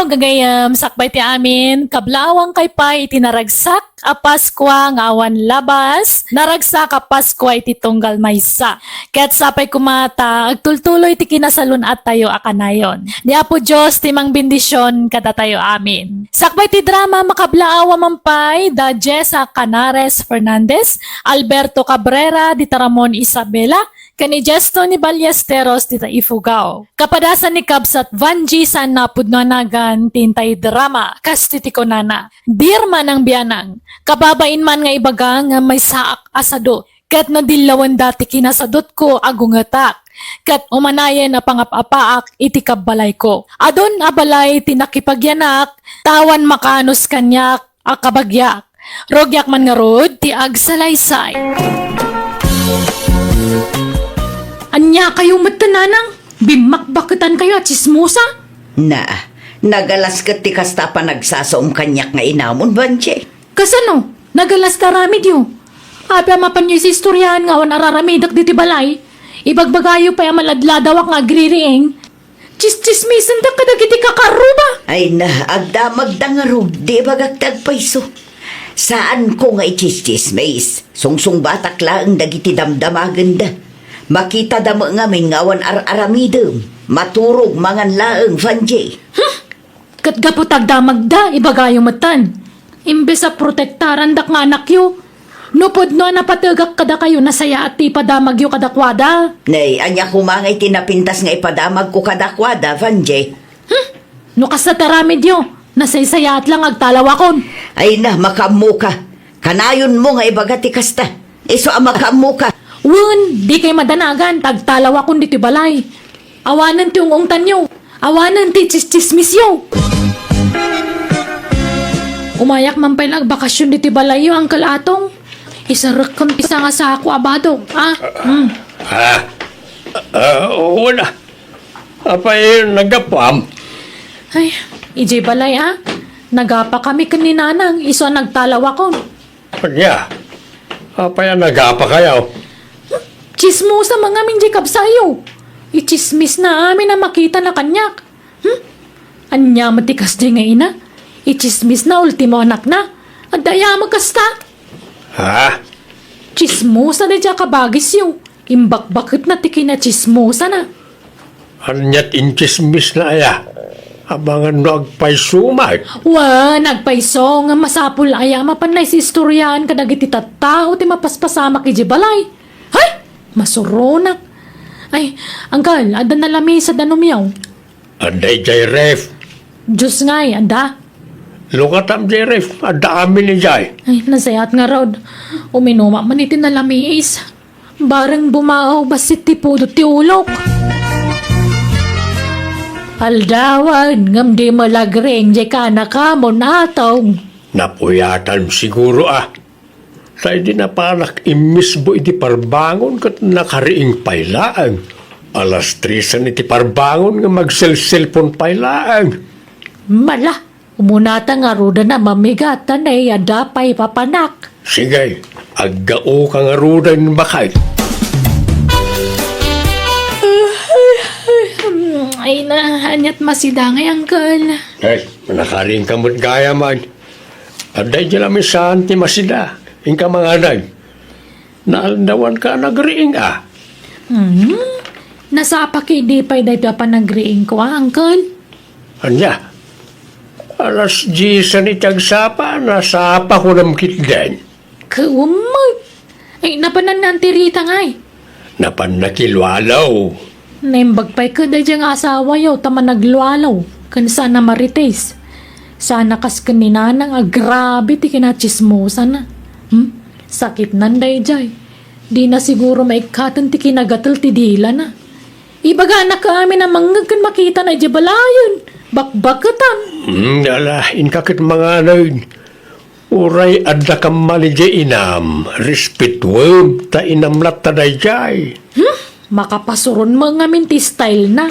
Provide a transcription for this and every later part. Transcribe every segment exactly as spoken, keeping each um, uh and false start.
Gagayem, sakbay ti amin, kablaawankay pay iti naragsak a Paskua nga awan labas, naragsak a Paskua iti tunggal maysa. Ket sapay koma ta agtultuloy ti kinasalun-attayo a kanayon. Ni Apo Dios ti mangbendision kadatayo amin. Sakbay ti drama, makablaawa man pay da Jessa Canares Fernandez, Alberto Cabrera, dita Ramon Isabela, ken ni Jesto ni Ballesteros dita Ifugao. Kapadasan ni kabsat Vangie saan napudnuan nagan ti intay drama, kas ti ti kunana, "Dear Manang Bianang, kababain man nga ibaga nga maysaak a sadu, ket nadillawenda ti kinasadutko a gungetak, ket umanayen a pangap-apaak iti kabbalayko. Adun a balay ti nakipagyanak, ta awan makaanus kaniak a kabagiak. Rugiak man ngarud ti agsalaysay." Ania kayo met, Nanang? Bimmakbaketan kayo a tsismosa? Na, nagalas ket ti kasta a panagsasaom kaniak nga inamon, Vangie. Kasano? Nagalas ti aramidyo? Apay a mapanyo isistoriaan nga awan araramidek ditoy balay? Ibagbagayo pay a maladladawak nga agririing. Tsistsismisendak kadagiti kakarruba. Ay na, agdamagda ngarud, di ibagak ti agpayso. Saanko nga itsistsismis. Sungsungbatak laeng dagiti damdamagenda. Makitada met ngamin nga awan ar-aramidem. Maturog, mangan laeng, Vangie. Huh! Ket gapu ta agdamagda, ibagayo metten. Imbes a protektarandak nga anakyo, no pudno a napategak kadakayo, nasayaat ti ipadamagyo kadakuada. Nay, ania koma ngay ti napintas nga ipadamagko kadakuada, Vangie? Hmm? No kasta ti aramidyo, nasaysayaat la nga agtalawakon. Ay na, makaammoka. Kanayonmo nga ibaga ti kasta. Isu a makaammoka. Wen, dikay madanagan, ta agtalawakon ditoy balay. Awanen ti ung-ungtanyo. Awanen ti tsistsismisyo. Umayak man pay la agbakasyon ditoy balayyo, Uncle Atong. Isarekkon ti sangasako a badok, a? Mm. Ah, ah, wala. Apay, naggapuam? Ay, idiay balay, a? Nagapakami ken ni Nanang, isu a nagtalawakon. Ania? Apay a nagapakayo? Tsismosa man ngamin diay kabsatyo. Itsismisna amin a makitana kaniak. Hmm? Ania met ti kasdiay nga ina? Itsismisna ultimo anakna. Adda aya met kasta? Ha? Tsismosa daydiay a kabagisyo. Imbakbaketna ti kinatsismosana. Aniat intsismisna aya? Amangan no agpayso met. Wen, agpayso, ngem masapul aya a mapanna isistoriaan kadagiti tattao ti mapaspasamak idiay balay? Hay! Masuronak. Ay, Uncle, adda nalami sa danumyo? Adda idiay ref. Diyos ngay, adda? Lukatam diay ref, adda amin idiay. Ay, nasayaat ngarud. Uminumak man iti nalamiis. Bareng bumaaw bassit ti pudot ti ulok. Aldawan, ngem di malagring diay kaanakamon, Atong. Napuyatan siguro, a. Ta idi napanak immisbo iti parbangon ket nakariing pay laeng. Alas tresan iti parbangon nga magselselpon pay laeng. Mala, umunata ngaruden a mamigat ta nay adda pay papanak. Sige, aggaoka ngaruden, baket. Ay na, aniat masida ngay, Uncle? Ay, nakariingka met gayam. Adda idiay lamisaan ti masida, inka manganen. Naaldawanka a nagriing, a? Hmm? Nasapaka idi pay daytoy a panagriingko, a, Uncle? Ania? Alas diesan iti agsapa, nasapakon ketdin. Kaammo. Ay, napanna ni Auntie Rita ngay? Napanna kilualo. Naimbag pay ket daydiay nga asawayo ta managlualo ken saan a marites. Saan a kas ken ni Nanang a grabe ti kinatsismosana. Hmm? Sakitnan daydiay. Dina siguro maikkaten ti kinagatel ti dilana. Ibagana ka amin a mangngeg ken makitana idiay balayen. Bakbaketan. Hmm, ala, inka ket manganen. Uray adda kammal idiay inam, respetuem ta inam latta daydiay. Hmm? Makapasuron met ngamin ti style na.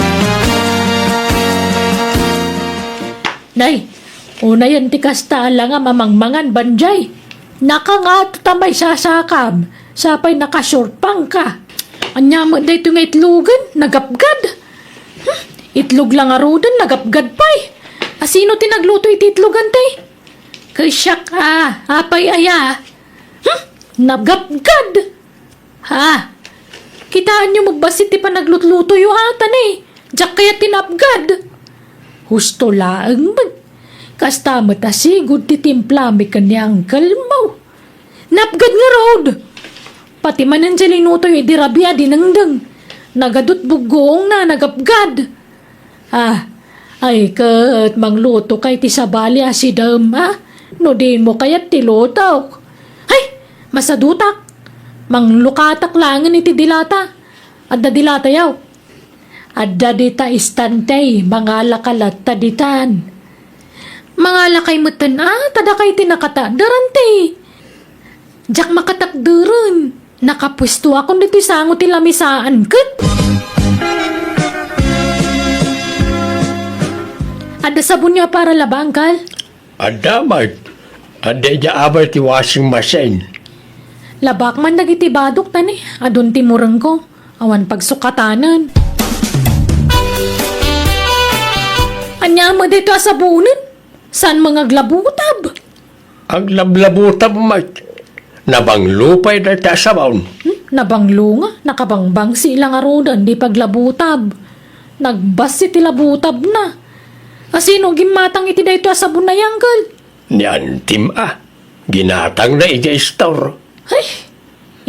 Nay, unayen ti kasta a langam a mangmangan, Vangie. Nakangato ta maisasakam, sapay naka-short pants ka. Ania met daytoy nga itlogen, nagapgad. Hmm, itlog la ngaruden, nagapgad pay. Asino ti nagluto iti itlogan, tay? Ket siak a, apay aya? Hmm? Nagapgad! Ha? Kitaenyo met bassit ti panaglutlutoyo a, tay? Diak kayat ti napgad. Husto laeng met. Kasta met a sigud ti timplami ken ni Uncle Mau. Napgad ngarud! Pati manen diay linutoyo idi rabii a dinengdeng. Nagadut buggoongna, nagapgad. Ah, ay ket manglutokay ti sabali a sidaem a, no dimo kayat ti lutok. Hay, masadutak. Manglukatak laengen iti dilata. Adda dilatayo. Adda dita istante, mangalaka latta ditan. Mangalakay metten a, ta dakay ti nakatader, anti. Diak makatakderen. Nakapuestoakon ditoy sango ti lamisaan ket. Adda sabonyo a para laba, Uncle? Adda met. Adda idiay abay ti washing machine. Labak man dagiti badok, tay, adun ti murengko. Awan pagsukatanen. Ania met daytoy a sabonen? Saan nga aglabutab? Aglablabutab met. Nabanglo pay dayta a sabon. Hmm? Nabanglo nga, nakabangbangsi la ngaruden idi paglabutab. Nagbassit ti labutabna. Asino gimmatang iti daytoy a sabon a yangkel? Ni antim a. Ginatangna idiay istor. Ay,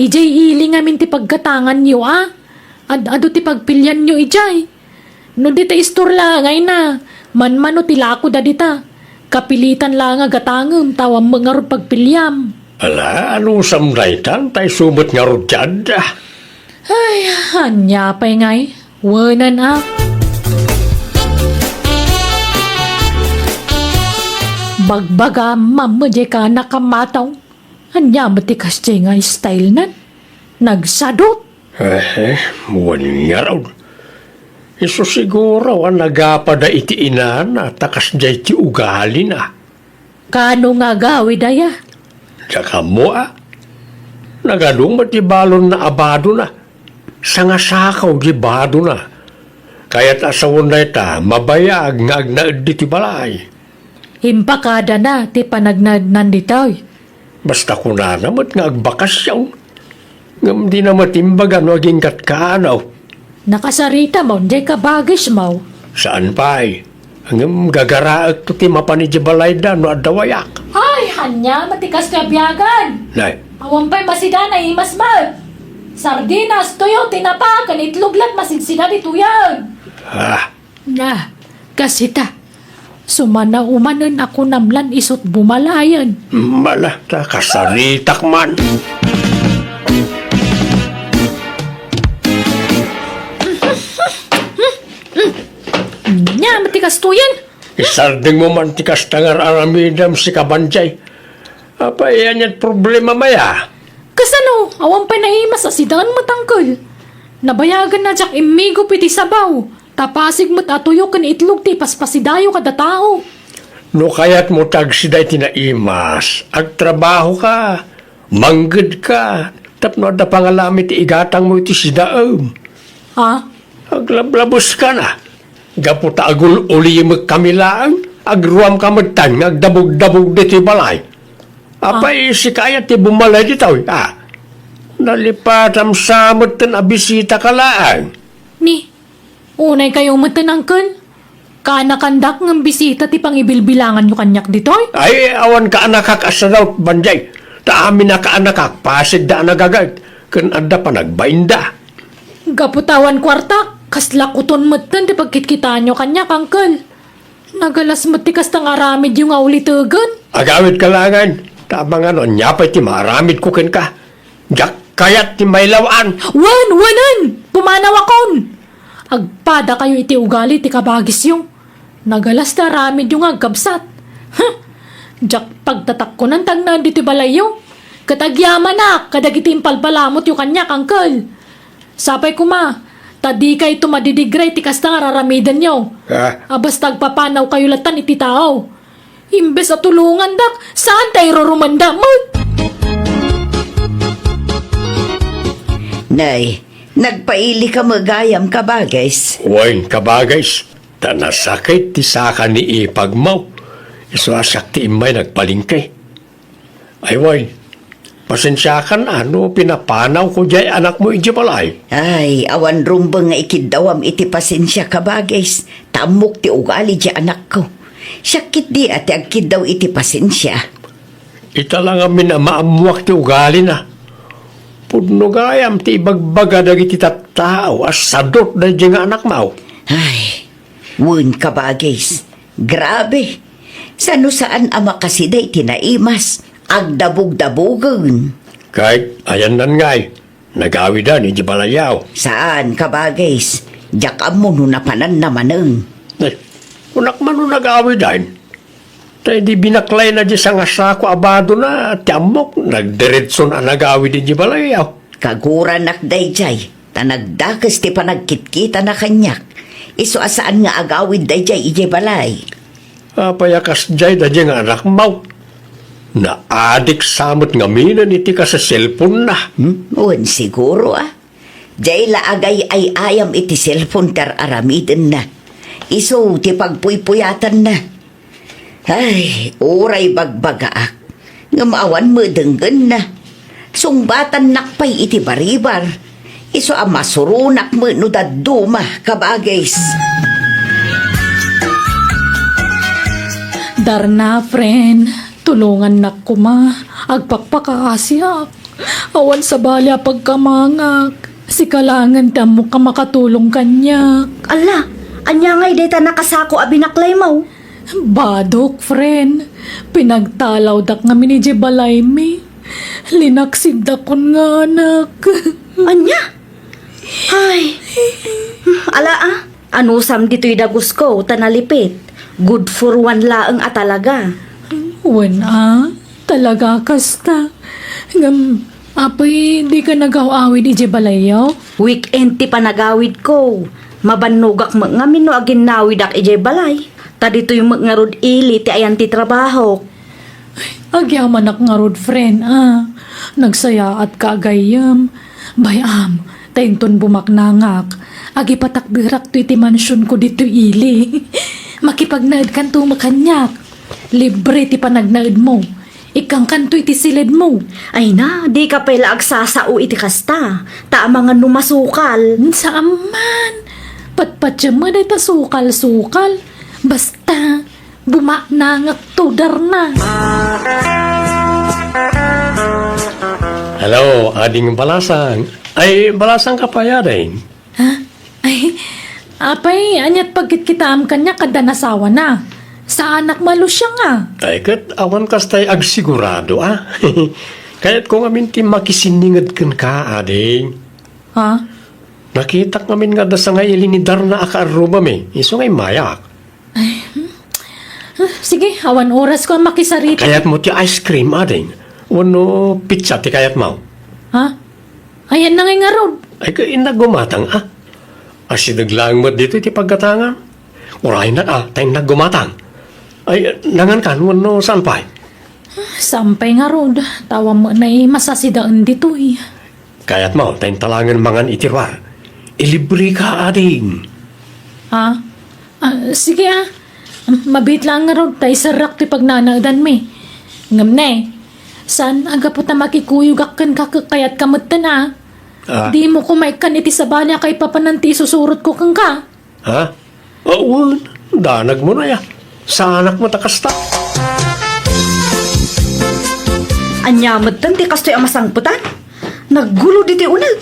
idiay ili ngamin ti paggatanganyo a. Ad-adu ti pagpilianyo idiay. No dita istor la nga ina, manmano ti lakoda dita. Kapilitan la nga gatangem, ta awan met ngarud pagpiliam. Ala, anusam daytan, tay sumet ngarud ti adda. Ay, ania pay ngay? Wenan a. Bagbaga, mamma, diay ka nakamatong. Ania met ti kasdiay nga style nan? Nagsadot? Eh, wen ngarud. Isu siguro a nagapada iti inana ta kasdiay ti ugalina. Kaano nga agawid aya? Diak ammo a. Nagadu met ti balonna a badona. Sangasakaw ti badona. Kayat a sawen dayta, mabayag nga agnaed ditoy balay. Impakadana ti panagnaednan ditoy. Basta kunana met nga agbakasyon. Ngem dina met imbaga no agingga't kaano. Nakasarita mo, diay kabagismo. Saan pay. Ngem gagaraekto ti mapan idiay balayda no adda wayak. Ay, ania met ti kastoy a biagen? Nay. Awan pay masida, naimas met. Sardinas, tuyo, tinapa, ken itlog lat masidsida ditoyen. Ah, Na, kasita. Sumana umanen a kunam lan isut' bumalayen. Mala, ta kasaritak man. Ania met ti kastoyen? Isardengmo man ti kasta nga ar-aramidem, sika Banjay. Apay, ania't problemam aya? Kasano? Awan pay naimas a sidaen met, angkel. Nabayagen a diak immigup iti sabaw. Ta pasig met a tuyo ken itlog ti ipaspasidayo kada tao. No kayatmo ti agsida iti naimas, agtrabahoka, manggedka, tapno adda pangalami ti igatangmo iti sidaem. Ha? Aglablabuskana. Gapu ta agul-ulimekkami laeng, agruamka metten nga agdabugdabug ditoy balay. Apay, sika aya ti bumalay ditoy, a? Nalipatam sa metten a bisitaka laeng. Ni, unay kayo metten, angkel. Kaanakandak ngem bisita ti pangibilbilanganyo kaniak ditoy? Ay, awan kaanakak a sadut, Banjay. Ta amin a kaanakak, pasigda a nagaget, ken adda panagbainda. Gapu ta awan kuartak, kasla kuton metten ti pagkitkitaanyo kaniak, angkel. Nagalas met ti kasta nga aramidyo nga ulitegen. Agawidka laengen, ta amangan no ania pay ti maaramidko kenka. Diak kayat ti mailaw-an. Wen, wenen! Pumanawakon! Agpadakayo iti ugali ti kabagisyo. Nagalas ti aramidyo nga agkabsat. Huh! Diak pagtatakkonan ti agnaed ditoy balayyo. Ket agyamanak kadagiti impalpalamutyo kaniak, angkel. Sapay koma, ta dikayto madidigray ti kasta nga ar-aramidenyo. Ah. A basta agpapanawkayo lattan iti tao. Imbes a tulongandak, saan ta irurumanda met? Nay, nagpailika met gayam, kabagis. Wen, kabagis. Ta nasakit ti saka ni ipagmo, isu a siak ti immay nagpalengke. Ay, wen, pasensiakan a no pinapanawko diay anakmo idiay balay. Ay, awan rumbeng nga ikiddawam iti pasensia, kabagis, ta ammok ti ugali diay anakko. Siak ketdi a ti agkiddaw iti pasensia. Ita la ngamin a maammoak ti ugalina. Pudno gayam ti ibagbaga dagiti tattao a sadut daydiay nga anakmo. Ay, wen, kabagis. Grabe. Saan no saan a makasida iti naimas, agdabugdabugen. Ket ayanna ngay, nagawidan idiay balayyo. Saan, kabagis. Diak ammo no napananna manen. Ay, kunak man no nagawidan. Ta idi binaklayna diay sangasako a badona, ti ammok, nagdiretson a nagawid idiay balayyo. Kaguranak daydiay, ta nagdakes ti panagkitkitana kaniak. Isu a saan nga agawid daydiay idiay balay. Apay a kasdiay daydiay nga anakmo? Naadik sa met ngaminen iti kaseselponna. Hmm? Wen, siguro, a. Diay la agay-ay-ayam iti selpon ti ar-aramidenna. Isu ti pagpuypuyatanna. Ay, uray bagbagaak, ngem awan met denggenna. Sungbatannak pay iti baribar. Isu a masuronak met no dadduma, kabagis. Darna, friend, tulongannak koma. Agpakpakaasiak. Awan sabali a pagkamangak. Sika laengen ti ammok a makatulong kaniak. Alla, ania ngay dayta nakasako a binaklaymo? Badok, friend. Pinagtalawdak ngamin idiay balaymi. Linaksidakon nga anak. Ania? Ay. Ala, a. Anusam ditoy dagusko ta nalipit. Good for one laeng a talaga. Wen a, talaga kasta. Ngem, apay, dika nagaw-awid idiay balayyo? Weekend ti panagawidko. Mabannogak met ngamin no aginnawidak idiay balay. Ta ditoy met ngarud ili ti ayan ti trabahok. Agyamanak ngarud, friend, a. Nagsayaatka a gayyem. Bay-am, ta inton bumaknangak, agipatakderakto iti mansionko ditoy ili. Makipagnaedkanto met kaniak. Libre ti panagnaedmo. Ikkangkanto iti siledmo. Ay na, dika pay la agsasao iti kasta. Ta amangan no masukal. Saan man. Patpatiem met dayta sukal-sukal. Basta, bumaknangakto, Darna. Hello, Ading Balasang. Ay, balasangka pay, Ading. Ha? Ay, apay, aniat pagkitkitaam kaniak adda nasawana? Saanak malusiang a. Ay, ket awan kastay agsigurado, a. Kayatko ngamin ti makisinninged kenka, Ading. Ha? Nakitak ngamin nga adda sangaili ni Darna a kaarrubami, isu nga immayak. Ay, hmm. Ah, sige, awan orasko a makisarita. Kayatmo ti ice cream, Ading? Wenno pizza ti kayatmo? Ha? Ayanna ngay ngarud. Ay, ka, innak gumatang, a. Asideg laeng met ditoy ti paggatangam. Uraynak, a, ta innak gumatang. Ay, nangankan wenno saan pay? Saan pay ngarud, ta awan met naimas a sidaen ditoy. Kayatmo ta inta laengen mangan iti ruar? Ilibreka, Ading. Ha? Ah, sige, a. Mabiit laeng ngarud ta iserrak ti pagnanaedanmi. Ngem ne, saan a gapu ta makikuyogak kenka ket kayatka metten a. Ah. Dimo koma ikkan iti sabali a kaipapanan ti isusurotko kenka. Ha? Awan, danagmo na ya. Saanak met a kasta. Ania metten ti kastoy a masangpetan? Naggulo ditoy uneg.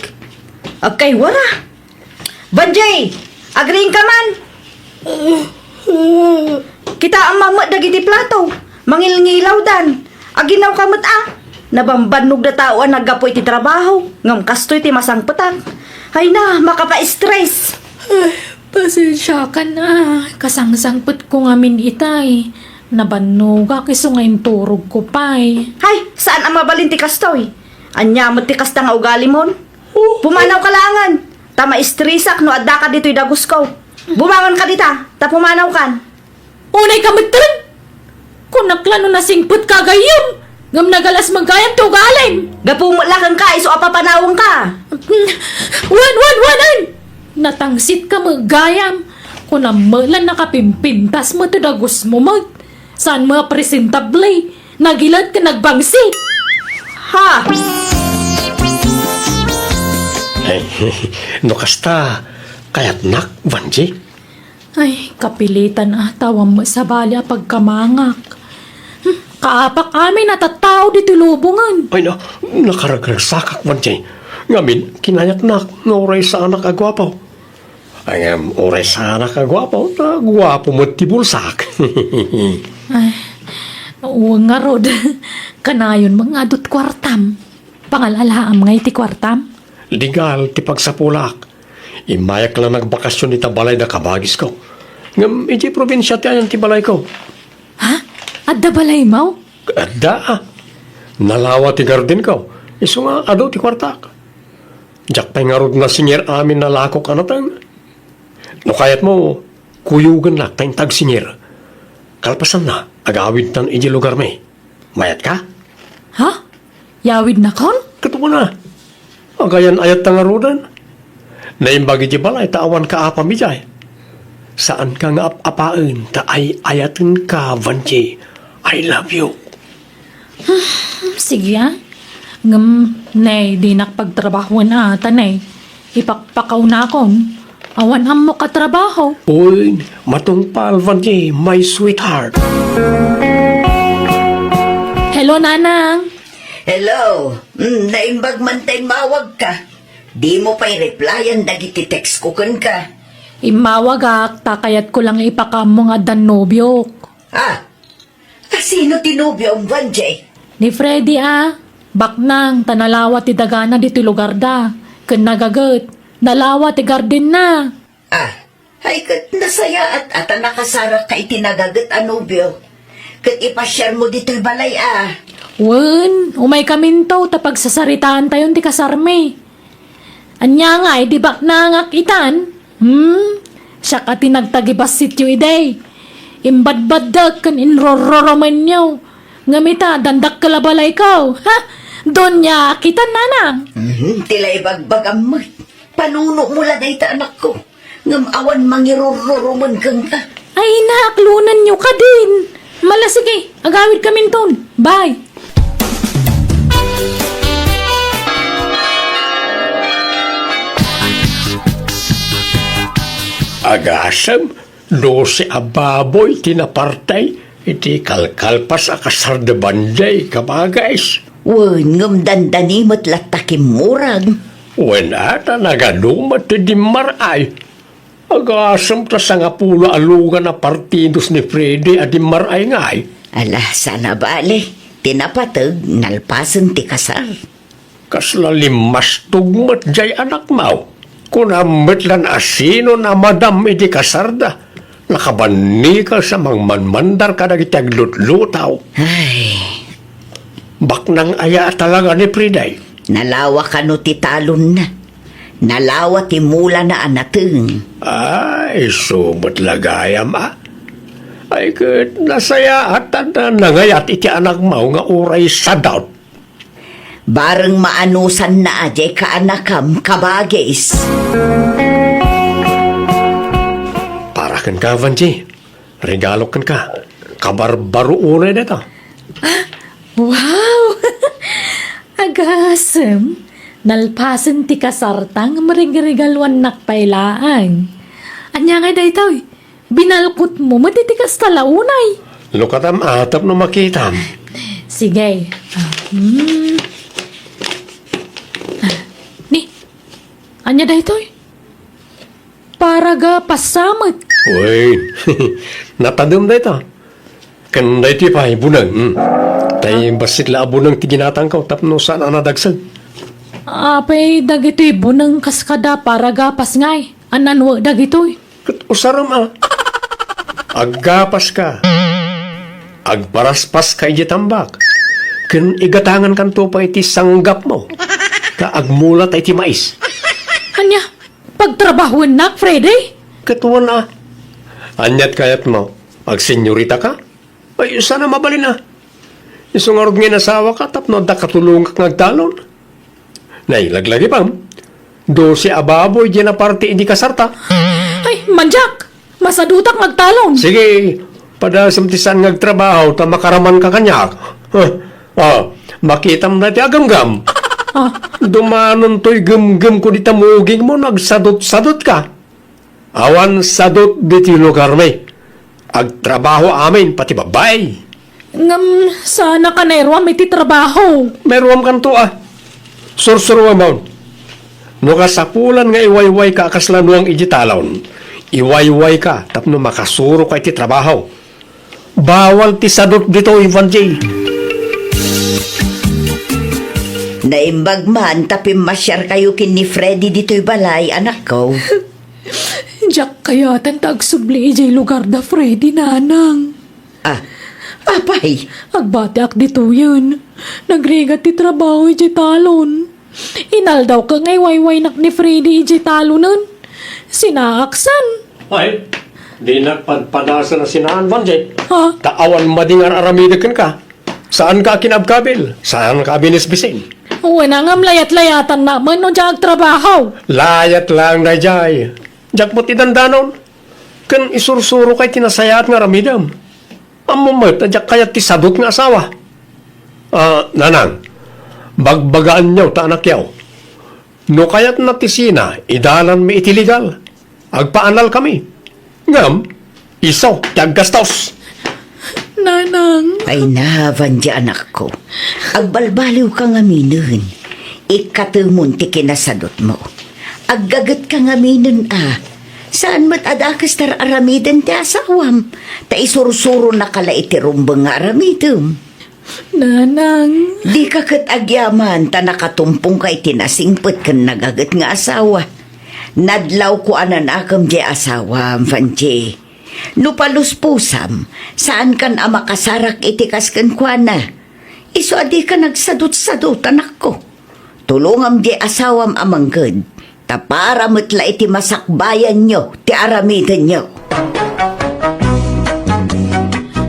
Agkaywara. Banjay! Agriingka man! Kitaem met dagiti plato. Mangilngilawdan. Aginawka met a. Nabambannogda tao a naggapu iti trabaho. Ngem kastoy ti masangpetak. Ay na, makapa-stress. Ay, pasensiakan a. Kasangsangpetko ngamin itay. Nabannogak isu nga inturogko pay. Hay, saan a mabalin ti kastoy? Ania met ti kasta nga ugalimon? Pumanawka laengen, ta maistresak no addaka ditoy dagusko. Bumangonka dita, ta pumanawkan. Unayka metten? Kunak la no nasingpetka a gayyem, ngem nagalas met gayam ti ugalim. Gapu met la kenka, isu a papanawenka. Wen, wen, wen, wen! Natangsitka met gayam. Kunam met la nakapimpintas met ti dagusmo met. Saan met a presentable. Nagilat ken nagbangsit. Ha! Ay, no kasta, kayatnak, Vanji? Ay, kapilitan a, ta awan met sabali a pagkamangak. Hmm, kaapak amin a tattao ditoy lubongen. Ay, na, nakaragragsakak, Vanji. Ngamin, kinayatnak, no uray saanak a guapo. Ay, ngem, uray saanak a guapo, ta guapo met ti bulsak. Ay, wen ngarud, kanayon met nga adu ti kuartam. Pangal-alaam nga iti kuartam? Legal ti pagsapulak. Immayak la nagbakasyon ita balay da kabagisko. Ngem, iti probinsia ti ayan ti balayko. Ha? Adda balaymo? Adda, a. Nalawa ti gardenko. Isu nga adu ti kuartak. Diak pay ngarud nasinger amin a lakok a nateng. No kayatmo, kuyogennak ta inta agsinger. Kalpasanna, agawidtan iti lugarmi. Mayatka? Ha? Yawidnakon? Ket wen a. Agayan-ayatta ngaruden. Naimbag iti balay ta awan kaapam idiay. Saanka nga ap-apaen ta ay-ayatenka, Vanji. I love you. Sige, a. Ngem, ne, dinak pagtrabahoen a, ta ne, ipakpakawnakon. Awan ammok a trabaho. Uy, matungpal, Vanji, my sweetheart. Hello, Nanang. Hello. Mm, naimbag man ta immawagka. Dimo pay replyan dagiti text ko kenka. Immawagak, ta kayatko lang ipakaammo nga addan nobiok. Ah, a, sino ti nobiom, Vanji? Ni Freddy a, baknang ta nalawa ti dagana ditoy lugarda, ken nagaget, nalawa ti gardenna. Ah, ay ket nasayaat a ta nakasarakka iti nagaget a nobio, ket ipasiarmo ditoy balay a. Wen, umaykaminto ta pagsasaritaantayon ti kasarmi. Ania ngay, di baknangak itan? Hmm? Siak a ti nagtagibassityo idi. Imbadbaddek ken inrororomenyo. Ngem ita, dandakkel a balayko. Ha? Donya, kitan, nanang. Mhm, ti la ibagbagam met. Panunomo la dayta, anakko. Ngem awan mangirurrurumen kenka. Ay, ina, aklonenyo kadin. Mala, sige, agawidkaminton. Bye. Agasem, dose a baboy ti naparti iti kalkalpas a kasar da Banjay, kabagis. Wen, ngem dandani met latta kimmurag. Wen, a, ta nagadu met ti dimmar-ay. Agasem ta sangapulo a lugan a partidos ni Freddy a dimmar-ay ngay. Ala, saan a bale, ti napateg, nalpasen ti kasar. Kasla limmastog met jay anakmo. Kunam met lan a sinon a madam iti kasarda. Nakabannikes a mangmanmandar kadagiti aglutlutaw. Ay. Baknang aya a talaga ni Freddy? Nalawa kano ti talonna. Nalawa ti mulana a nateng. Ay, isu met la gayam, a. Ay, ket nasayaat a nangayat iti anakmo nga uray sadaut. Bareng maanusanna a jay kaanakam, kabagis. Para kenka, Vanji. Regalo kenka. Kabarbaro unay dayta. Ah, wow! Agasem, nalpasen ti kasarta ngem regregaluannak pay laeng. Ania ngay daytoy? Binalkotmo met iti kasta la unay. Lukatam a tapno makitam. Sige. Ah, hmm. Ah, ni, ania daytoy? Para gapas sa met. Uy, natadem dayta. Ken daytoy pay, buneng. Hmm. Tay bassit la a buneng ti ginatangko tapno saan a nadagseg. Apay, dagitoy buneng kas kada para gapas ngay. An-anwe dagitoy? Ket usarem a. Aggapaska. Agparaspaska idiay tambak. Ken igatangankanto pay iti sanggapmo. Ta agmulat iti mais. Ania? Pagtrabahoennak, Freddy? Ket wen a. Aniat kayatmo? Agsenyoritaka? Ay, saan a mabalin a. Isu ngarud nga inasawaka tapno adda katulongak nga agtalon. Nay, laglagipem. Dose a baboy diay naparti idi kasarta. Ay, mandiak! Masadutak nga agtalon. Sige, padasem ti saan nga agtrabaho ta makaramanka kaniak. Huh? Oh, makitam daytoy a gamgam. Ah. Dumanontoy gemgemko dita mugingmo no agsadutsadutka. Awan sadut ditoy lugarmi. Agtrabaho amin, pati babbai. Ngem, saanka nairuam iti trabaho? Mairuamkanto a. Sursuruamon. No kasapulan nga iwaywayka a kasla nuang iti talon, iwaywayka tapno makasuroka iti trabaho. Bawal ti sadut ditoy, Vanjie. Naimbag man ta pimmasiarkayo ken ni Freddy ditoy balay, anakko. Diak kayaten ta agsubli idiay lugar da Freddy, nanang. Ah, apay? Agbatiak ditoyen. Nagrigat ti trabaho idiay talon. Inaldawka nga iwaywaynak ni Freddy idiay talonen. Sinaaksan. Ay, dinak padpadasen a sinaan, Vanjie. Ha? Ta awan madi nga ar-aramidek kenka. Saanka a kinabkabil, saanka a binisbisin. Wen a ngem layat-layatannak met no diak agtrabaho. Layat laeng daydiay. Diak met idandanon. Ken isursuroka iti nasayaat nga aramidem. Ammom met a diak kayat ti sadut nga asawa. Ah, nanang, bagbagaenyo ta anakyo. No kayatna ti sina, idalanmi iti legal. Agpaanalkami. Ngem, isu ti aggastos. Nanang. Ay na, Vanjie, anakko. Agbalbaliwka ngaminen. Ikkatemon ti kinasadutmo. Aggagetka ngaminen a. Saan met a dakes ti ar-aramiden ti asawam. Ta isursuronaka la iti rumbeng nga aramidem. Nanang. Dika ket agyaman ta nakatumpongka iti nasingpet ken nagaget nga asawa. Nadlawko a nanakem diay asawam, Vanjie. No paluspusam, saankan a makasarak iti kas kenkuana. Isu a dika nagsadutsadut, anakko. Tulongam diay asawam a mangted, ta para met la iti masakbayanyo ti aramidenyo.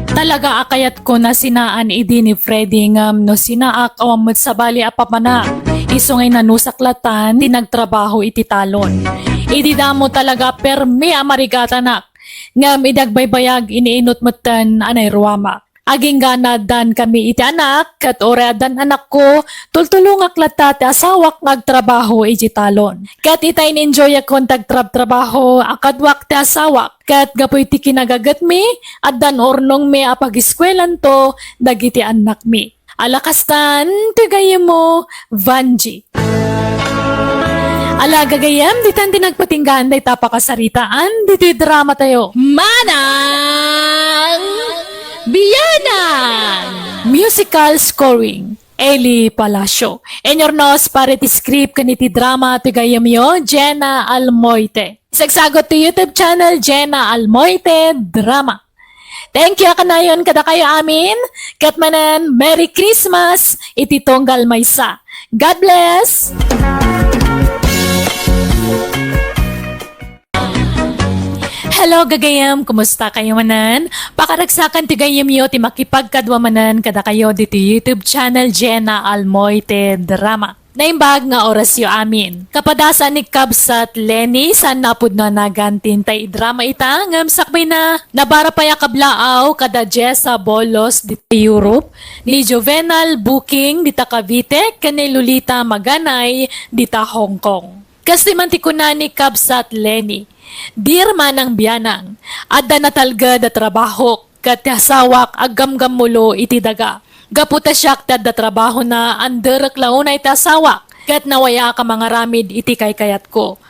Talaga a kayatko a sinaan idi ni Freddy ngem no sinaak awan met sabali a papanak. Isu ngay nanusak latan ti nagtrabaho iti talon. Idi damo talaga permi a marigatanak. Ngem idi agbaybayag, iniinut metten a nairuamak. Agingga naaddankami iti anak, ket uray addan anakko, tultulongak latta ti asawak nga agtrabaho iti talon. Ket ita in-enjoyakon ti agtrabtrabaho a kaduak ti asawak, ket gapu iti kinagagetmi, addan urnongmi a pagiskuelanto dagiti annakmi. Ala kastan ti gayyemmo, Vanjie. Ala, gagayyem, ditan ti nagpatinggaan dayta a pakasaritaan ditoy drama tayo. Manang Bianang! Musical scoring, Eli Palacio. Inurnos para iti script ken iti drama ti gayyemyo, Jenna Almoite. Isagsagut ti YouTube channel, Jenna Almoite Drama. Thank you a kanayon kadakayo amin, ket manen Merry Christmas iti tunggal maysa. God bless! Hello, gagayem! Kumusta kayo manen? Pakaragsakan ti gayyemyo ti makipagkadua manen kadakayo ditoy YouTube channel Jenna Almoite Drama. Naimbag nga orasyo amin. Kapadasan ni Kabsat Lenny, saan a pudno a nagan ti intay idrama ita, ngem sakbayna, nabara pay a kablaaw kada Jessa Bolos ditoy Europe, ni Juvenal Booking dita Cavite, ken ni Lolita Maganay dita Hong Kong. Kas ti man ti kuna ni Kabsat Lenny, "Dear Manang Bianang, adda natalged a trabahok, ket ti asawak aggamgammulo iti daga. Gapu ta siak ti adda trabahona, anderek la unay ti asawak, ket nawayaak a mangaramid iti kaykayatko.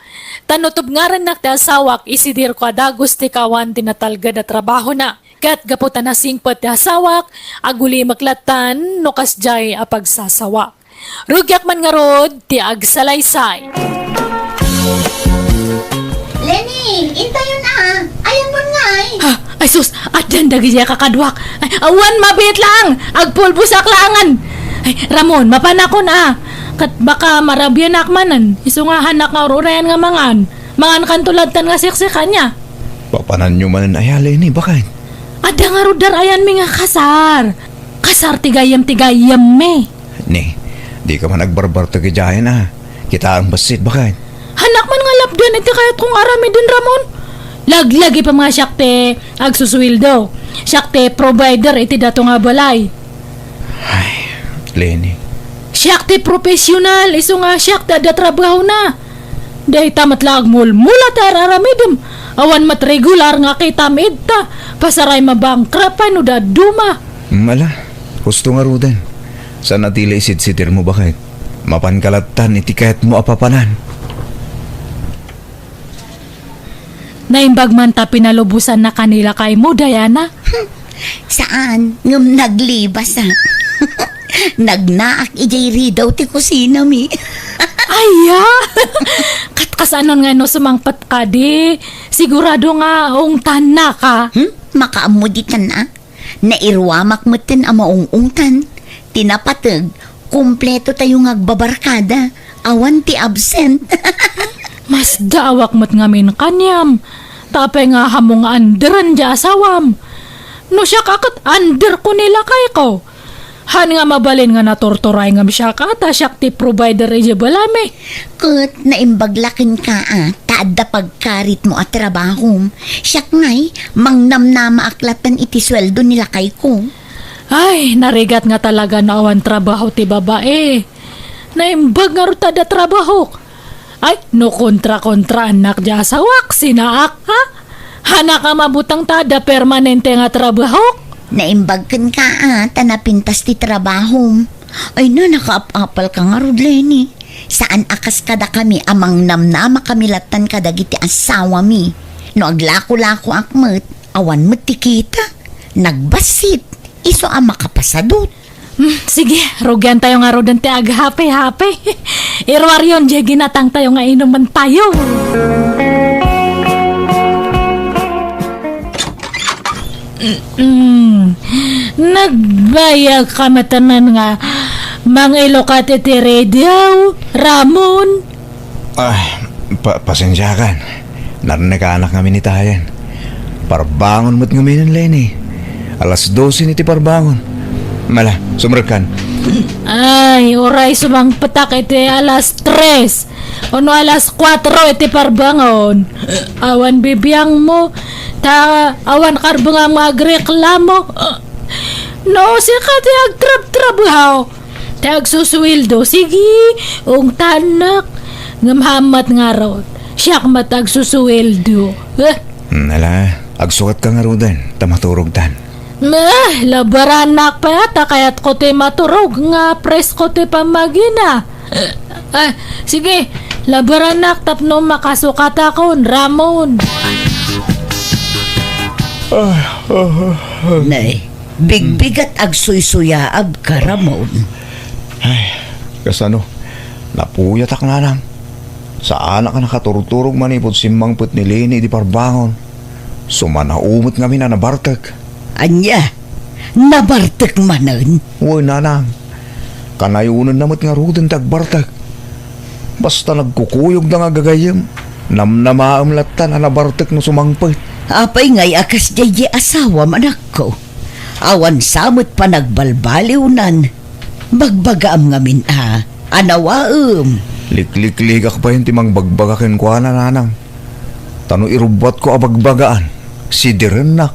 Ta no tubngarennak ti asawak, isidirko a dagus ti kaawan ti natalged a trabahona. Ket gapu ta nasingpet ti asawak, agulimek lattan no kasdiay a pagsasawak." Rugiak man ngarud ti agsalaysay. Lenny, intayon a. Ayanmon ngay. Ha, ay sus, addan dagiti a kakaduak. Ay, awan mabiit laeng. Agpulbosak laengen. Ay, Ramon, mapanakon a. Ket baka marabianak manen. Isu nga hanak nga ur-urayan nga mangan. Mangankanto lattan nga siksik ania. Papananyo manen aya, Lenny, baket? Adda ngarud dar-ayanmi nga kasar. Kasar ti gayyem ti gayyemmi. Ni, dika man agbarbartek idiayen a. Kitaem bassit, baket? Hanak man nga lapdan iti kayatko nga aramiden, Ramon. Laglagi pa nga siak ti agsusueldo. Siak ti provider iti dato nga balay. Ay, Leni. Siak ti professional, isu nga siak ti adda trabahona. Dayta met la agmulmula ti ar-aramidem. Awan met regular nga kitam ita. Pasaray mabangkrap pay no dadduma. Mala, husto ngaruden. Saan a ti la isidsidirmo, baket? Mapanka lattan iti kayatmo a papanan. Naimbag man ta pinalubosannaka ni lakaymo, Diana? Saan, ngem naglibas, a. Nagnaak idiay ridaw ti kusinami. Aya! Kat kasano nga no sumangpet kadi? Sigurado nga ungtannaka. Hmm? Makaammo ditan, a? Nairuamak metten a maung-ungtan. Ti napateg, kumpleto tayo nga agbabarkada. Awan ti absent. Masdaawak met ngamin kaniam. Tapay nga hammong underan diay asawam. No siak a ket underko ni lakayko. Han nga mabalin nga naturturay ngem siak a ta siak ti provider idiay balaymi. Ket naimbag la kenka a, ta adda pagkaritmo a trabahom. Siak ngay, mangnamnamaak lattan iti sueldo ni lakayko. Ay, narigat nga talaga no awan trabaho ti babai. Naimbag ngarud ta adda trabahok. Ay, no kontra-kontraannak diay asawak, sinaak, ha? Hanak a mabutang ta adda permanente nga trabahok? Naimbag kenka a, ta napintas ti trabahom. Ay na, nakaap-apalka ngarud, Leni. Saan a kas kadakami a mangnamnama kami lattan kadagiti asawami. No aglako-lakoak met, awan met ti kita. Nagbassit, isu a makapasadut. Hmm, sige, rugian tayo ngaruden ti aghape-hape. Iruaryon diay ginatang tayo nga inumen tayo. Mm. Nagbayag ka met man nga mangilukat iti radio, Ramon. Ay, pa-, pasensiakan. Narnekanak ngamin itayen. Parbangon met ngamin, Leni. Alas dose ni ti parbangon. Mala, sumrekkan. Ay, uray sumangpetak iti alas tres. Ono alas kuatro iti parbangon. Awan bibiangmo, ta awan karbengam nga agreklamo. No, sika ti agtrabtrabaho, ti agsusueldo, sige, ungtannak. Ngem hammat ngarud, siak met agsusueldo. Eh. Hmm, ala, agsukatka ngaruden, ta maturogtan. Meh, labarannak pay, ta kayatko ti maturog nga presko ti pammagina. Ah, sige, labarannak tapno makasukatakon, Ramon. Nay, bigbigat agsuysuyaabka, Ramon. Ay, kasano? Napuyatak, nanang. Saanak a nakaturturog manipud simmangpet ni Leni idi parbangon. Sumanao met ngamin a nabartek. Ania? Nabartek manen? Wen, nanang. Kanayonenna met ngaruden ti agbartek. Basta nagkukuyogda nga gagayyem, namnamaem lattan a nabartek no sumangpet. Apay ngay a kasdiay diay asawam, anakko? Awan sa met panagbalbaliwnan. Bagbagaam ngamin a, anawaem. Liklikligak payen ti mangbagbaga kenkuana, nanang. Ta no irubbuatko a bagbagaan, sidirennak.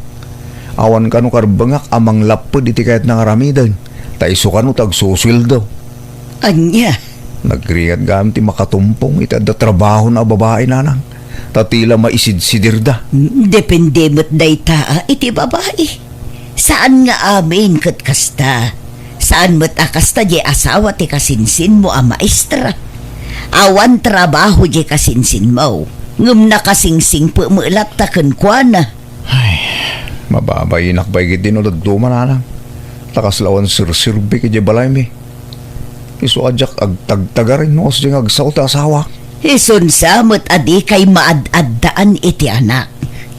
Awan kano karbengak a manglapped iti kayatna nga aramiden, ta isu kano ti agsusueldo. Ania? Nagrigat gayam ti makatumpong iti adda trabahona a babai, nanang, ta ti la maisidsidirda. Depende met dayta a iti babai. Saan nga amin ket kasta. Saan met a kasta diay asawa ti kasinsinmo a maestra. Awan trabaho diay kasinsinmo, ngem nakasingsingpet met latta kenkuana. Ay, mababainak pay ketdi no dadduma, nanang. Ta kasla awan serserbik idiay balaymi. Isu a diak agtagtagarin no kasdiay nga agsao ti asawak. Isun sa met a dikay maad-addaan iti anak.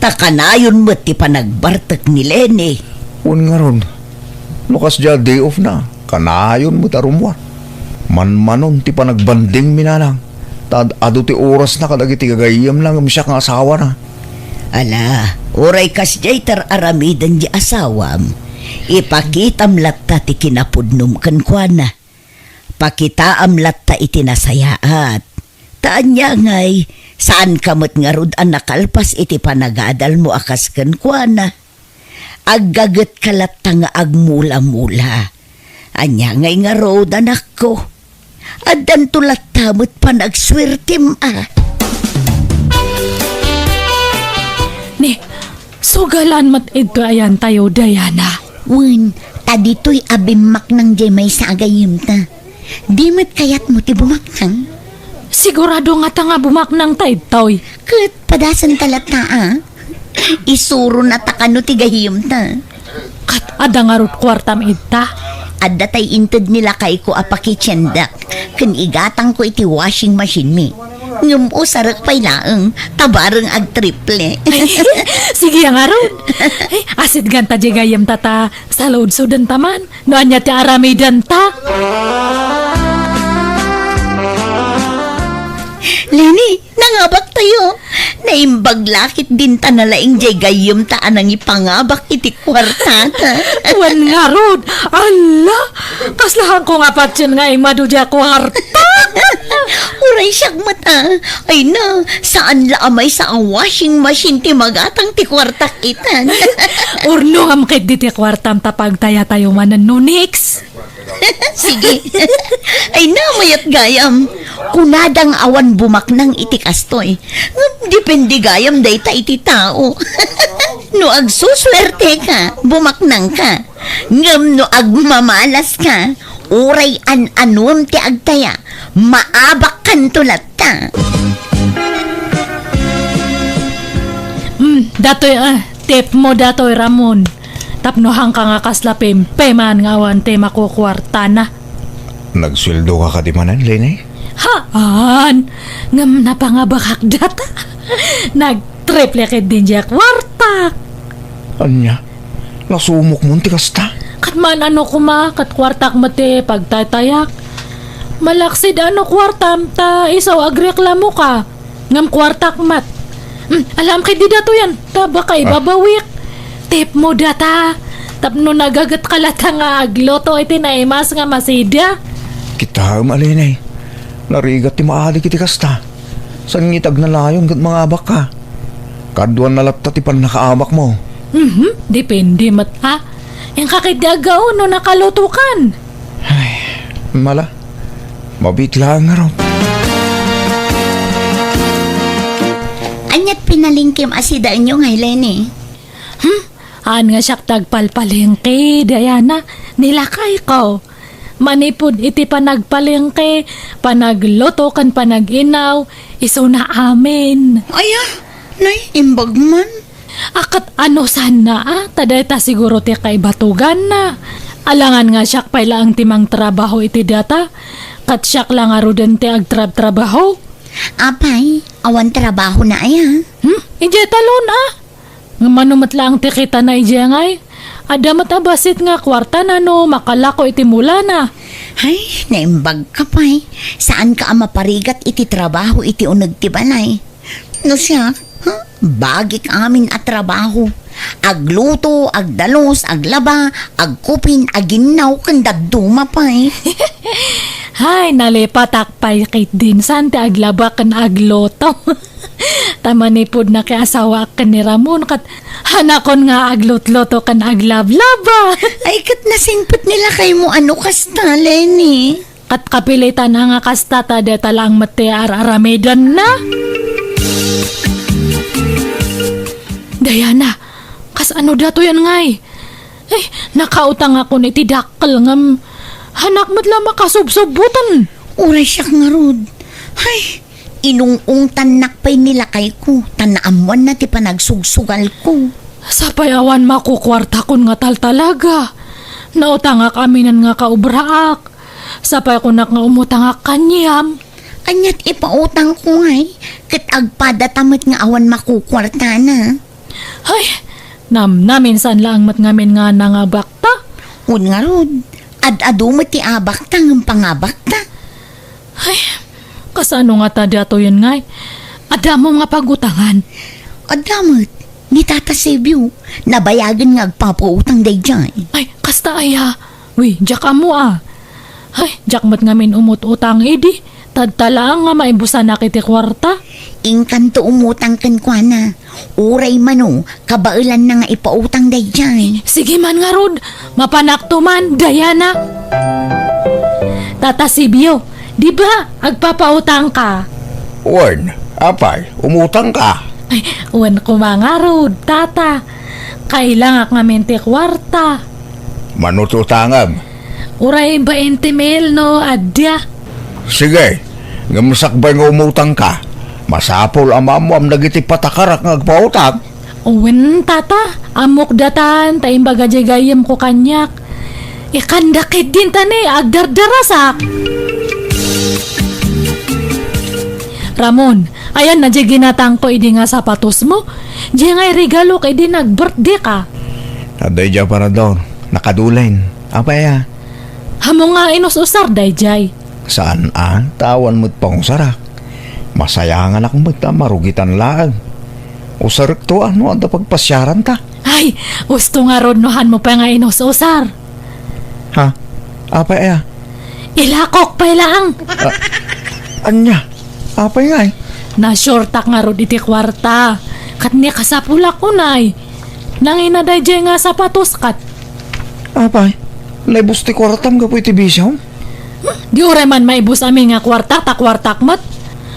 Ta kanayon met ti panagbartek ni Leni. Wen ngarud, no kasdiay a day off na, kanayon met a rummuar. Manmanon ti panagbandingmi, nanang. Ta ad-adu ti orasna kadagiti gagayyemna ngem siak nga asawana. Ala, uray kasdiay ti ar-aramiden diay asawam, ipakitam latta ti kinapudnom kenkuana. Pakitaam latta iti nasayaat, Ta ania ngay, saanka met ngarud a nakalpas iti panagadalmo a kas kenkuana? Aggagetka latta nga agmula-mula. Ania ngay ngarud, anakko? Addanto latta met panagsuertem a. Ni, sugalan met idto ayantayo, Diana. Wen, ta ditoy a bimmaknang diay maysa a gayyemta. Di met kayatmo ti bumaknang? Sigurado ngata nga bumaknangta idtoy. Ket padasenta latta a. Isurona ta kano ti gayyemta. Ket adda ngarud kuartam idta? Adda tay inted ni lakayko a pakitiendak ken igatangko iti washing machine mi. Ngem usarek pay laeng, ta bareng agtriple. Sige ngarud. Ay, asidganta diay gayyemta ta saludsodenta man. No ania ti aramidenta? Leni, nangabaktayo. Naimbag la ketdin ta nalaing diay gayyemta a nangipangabak iti kuartata. Wen ngarud, alla, kasla haanko nga patien nga immadu diay kuarta. Uray siak met a. Ay na, saan la a maysa a washing machine ti magatang ti kuartak itan. Urnongam ketdi ti kuartam ta pagtayatayo manen no next. Sige. Ay na, mayat gayam. Kunada nga awan bumaknang iti kastoy. Ngem depende gayam dayta iti tao. No agsusuerteka, bumaknangka. Ngem no agmamalaska, uray an-anuem ti agtaya, maabakkanto latta. Hmm, datoy, ah, tip mo datoy, Ramon. Tapno haanka nga kasla pempeman nga awan ti makukuartana. Nagsueldoka kadi manen, Leni? Haan, ngem napangabakak data. Nagtriple ketdin diay kuartak. Ania? Nasumokmon ti kasta? Ket maan-ano koma, ket kuartak met ti pagtaytayak. Malaksid a no kuartam ta isu agreklamoka. Ngem kuartak met. Hmm, alaem ketdi datoyen, ta baka Ah. ibabawik. Tip mo data, tapno nagagetka latta nga agluto iti naimas nga masida. Kitaem a, Leni. Narigat ti maadi iti kasta. Saan nga iti agnanayon ket mangabakka? Kaduana latta ti pannakaabakmo. Mhm, depende met a. Inka ketdi aggaon no nakalutokan. Ay, mala. Mabiit laeng ngarud. Aniat pinalengkem a sidaenyo ngay, Leni? Hmm? Haan nga siak ti agpalpalengke, Diana, ni lakayko. Manipud iti panagpalengke, panagluto ken panag-inaw, isuna amin. Aya, nay, imbag man. A, ket ano sanna a, ta dayta siguro ti kaibatuganna. Alangan nga siak pay laeng ti mangtrabaho iti data, ket siak la ngaruden ti agtrabtrabaho. Apay, awan trabahona aya? Hmm? Idiay talon a. Ngem mano met laeng ti kitana idiay ngay? Adda met a bassit nga kuartana no makalako iti mulana. Ay, naimbagka pay. Saanka a maparigat iti trabaho iti uneg ti balay. No siak, ha? Bagik amin a trabaho. Agluto, agdalus, aglaba, agkupin, aginnaw, ken dadduma pay. Hay, nalipatak pay ketdin saan ti aglaba ken agluto. Ta manipud nakiasawaak ken ni Ramon, ket hanakon nga aglutluto ken aglablaba. Ay, ket nasingpet ni lakaymo a no kasta, Leni. Ket kapilitan a nga kasta ta deta laeng met ti ar-aramidenna. Diana, kasano datoyen ngay? Ay, nakautangakon iti dakkel ngem hanak met la makasubsubboten. Uray siak ngarud. Ay, inung-ungtannak pay ni lakayko, ta naammoanna ti panagsugsugalko. Sapay awan makukuartakon nga taltalaga. Nautangak aminen nga kaubraak. Sapay kunak nga umutangak kaniam. Aniat ipautangko ngay, ket agpadata met nga awan makukuartana. Hay, namnamin saan laeng met ngamin nga nangabakta. Wen ngarud, ad-adu met ti abakta ngem pangabakta. Hay, kasano ngata datoyen ngay? Addamo nga pagutangan? Adda met, ni Tata Sebio, nabayagen nga agpapautang daydiay. Ay, kasta aya? Wi, diak ammo a. Ay, diak met ngamin umut-utang idi. Tadta laeng nga maibusanak iti kuarta. Inkanto umutang kenkuana. Uray mano, kabaelanna nga ipautang daydiay. Sige man ngarud, mapanakto man, Diana. Tata Sibio, di ba agpapautangka? Wen, apay, umutangka? Ay, wen koma ngarud, Tata. Kailangak ngamin ti kuarta. Mano ti utangem? Uray bainte mil no adda. Sige, ngem sakbay nga umutangka, masapul a maammuam dagiti patakarak nga agpautang. Wen, Tata, ammok datan ta imbaga diay gayyemko kaniak. Ikanda ketdin ta ni agdardarasak. Ramon, ayanna diay ginatangko idi nga sapatosmo? Diay nga iregalok idi nag-birthday ka. Adda idiay aparador. Nakadulen. Apay a? Ammom nga inus-usar daydiay. Saan a? Ta awan met pangusarak. Masayanganak met a marugitan laeng. Usarekto a no adda pagpasiaranta. Ay, usto ngarud no hanmo pay nga inus-usar. Ha? Apay a? Ilakok pay laeng. Ah, ania? Apay ngay? Na-shortak ngarud iti kuarta. Ket ni kasapulak unay. Nangina daydiay nga sapatos ket. Apay, naibus ti kuartam gapu iti bisiom? Hmm, di uray man maibus amin nga kuarta ta kuartak met.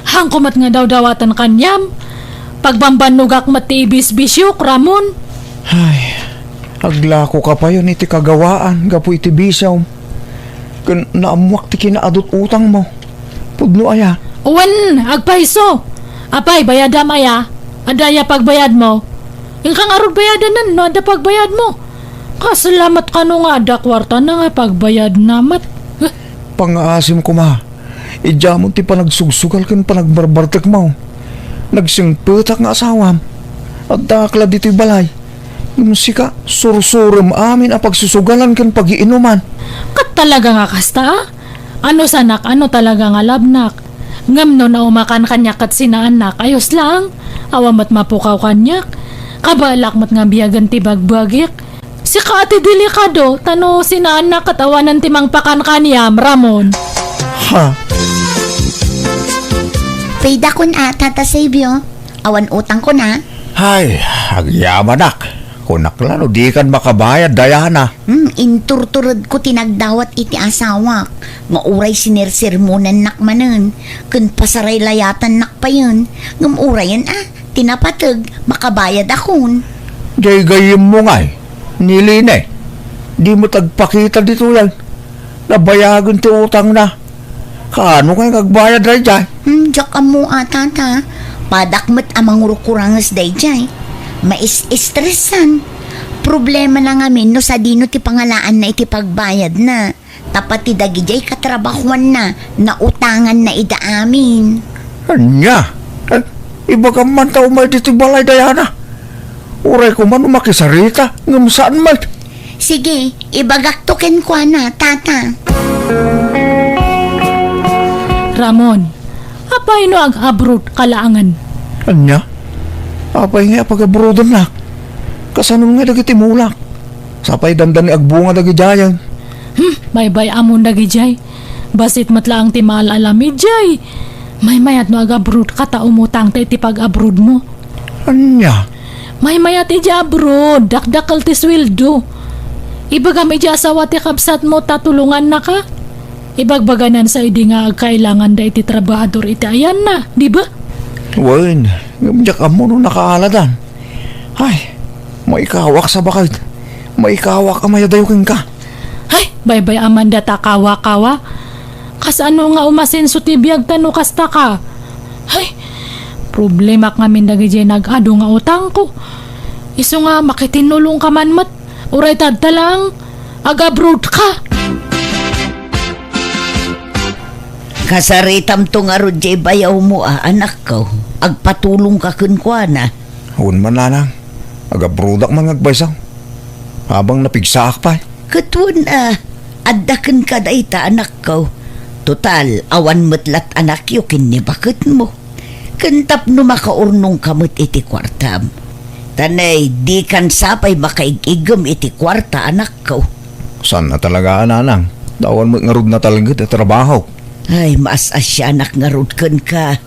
Hanko met nga dawdawaten kaniam. Pagbambannogak met ti ibisbisiok, Ramon. Ay, aglakoka payen iti kagawaan gapu iti bisiom. Ken naammuak ti kinaadut-utangmo. Pudno aya? Wen, agpayso. Apay, bayadam aya? Adda aya pagbayadmo? Inka ngarud bayadanen no adda pagbayadmo. Kasla met kano nga adda kuartana nga pagbayadna met. Heh. Pangngaasim koma. Idiamon ti panagsugsugal ken panagbarbartekmo. Nagsingpetak nga asawam. Addaak la ditoy balay. Ngem sika, sursurem amin a pagsusugalan ken pagiinuman. Ket talaga nga kasta, a? Ano sanak, ano talaga nga labnak? Ngem no naumakan kaniak ket sinaannak, ayos laeng. Awan met mapukaw kaniak. Kabaelak met nga biagen ti bagbagik. Sika a ti delikado, ta no sinaannak ket awanen ti mangpakan kaniam, Ramon. Ha? Paydakon a, Tata Silvio. Awan utangkon a. Ay, agyamanak. Kunak la no dikan makabayad, Diana. Hmm, inturturedko ti nagdawat iti asawak, nga uray sinirsermonannak manen, ken pasaraylayatannak payen, ngem urayen a, ti napateg, makabayadakon. Diay gayyemmo ngay, ni Line, di met agpakita ditoy, ay. Nabayagen ti utangna. Kaano ngay nga agbayad daydiay? Hmm, diak ammo a, Tata. Padak met a mangurkuranges daydiay. Mais-estresan. Problemana ngamin no sadino ti pangalaanna iti pagbayadna. Ta pati dagidiay katrabahuanna, nautanganna ida amin. Ania? Eh, ibagam man ta umay ditoy balay, Diana. Uray koma no makisarita, ngem saan met. Sige, ibagakto kenkuana, Tata. Ramon, apay no ag-abroad ka laengen? Ania? Apay nga pag-abroadennak? Kasano nga dagiti mulak? Sapay dandani agbunga dagidiayen. Hmm, baybay-amon dagidiay. Bassit met laeng ti maal-alamiddiay. Maymayat no ag-abroad ka ta umutang ta iti pag-abroad mo. Ania? Maymayat idiay abroad, dakdakkel ti sueldo. Ibagam idiay asawa ti kabsatmo ta tulongannaka. Ibagbaganan sa idi nga agkailanganda iti trabahador iti ayanna, di ba? Wen, ngem diak ammo no nakaaladan. Ay, maikawak sa baket. Maikawak a mayadayo kenka. Ay, baybay-amanda ta kawa-kawa. Kasano nga umasenso ti biag ta no kasta ka? Ay, problemak ngamin dagidiay nag-adu nga utangko. Isu nga makitinnulongka man met, uray tadta laeng, ag-abroad ka. Kasaritamto ngarud diay bayawmo a, anakko. Agpatulongka kenkuana. Wen man, nanang. Ag-abroadak man nga agbaysa. Habang napigsaak pay. Ket wen a, adda kenka dayta, anakko. Total, awan met lat anakyo ken ni baketmo. Ken tapno makaurnongka met iti kuartam. Ta nay, dikan sapay makaig-iggem iti kuarta, anakko. Saan a talaga a, nanang. Ta awan met ngarud natalged a trabahok. Ay, maas-asianak ngarud kenka.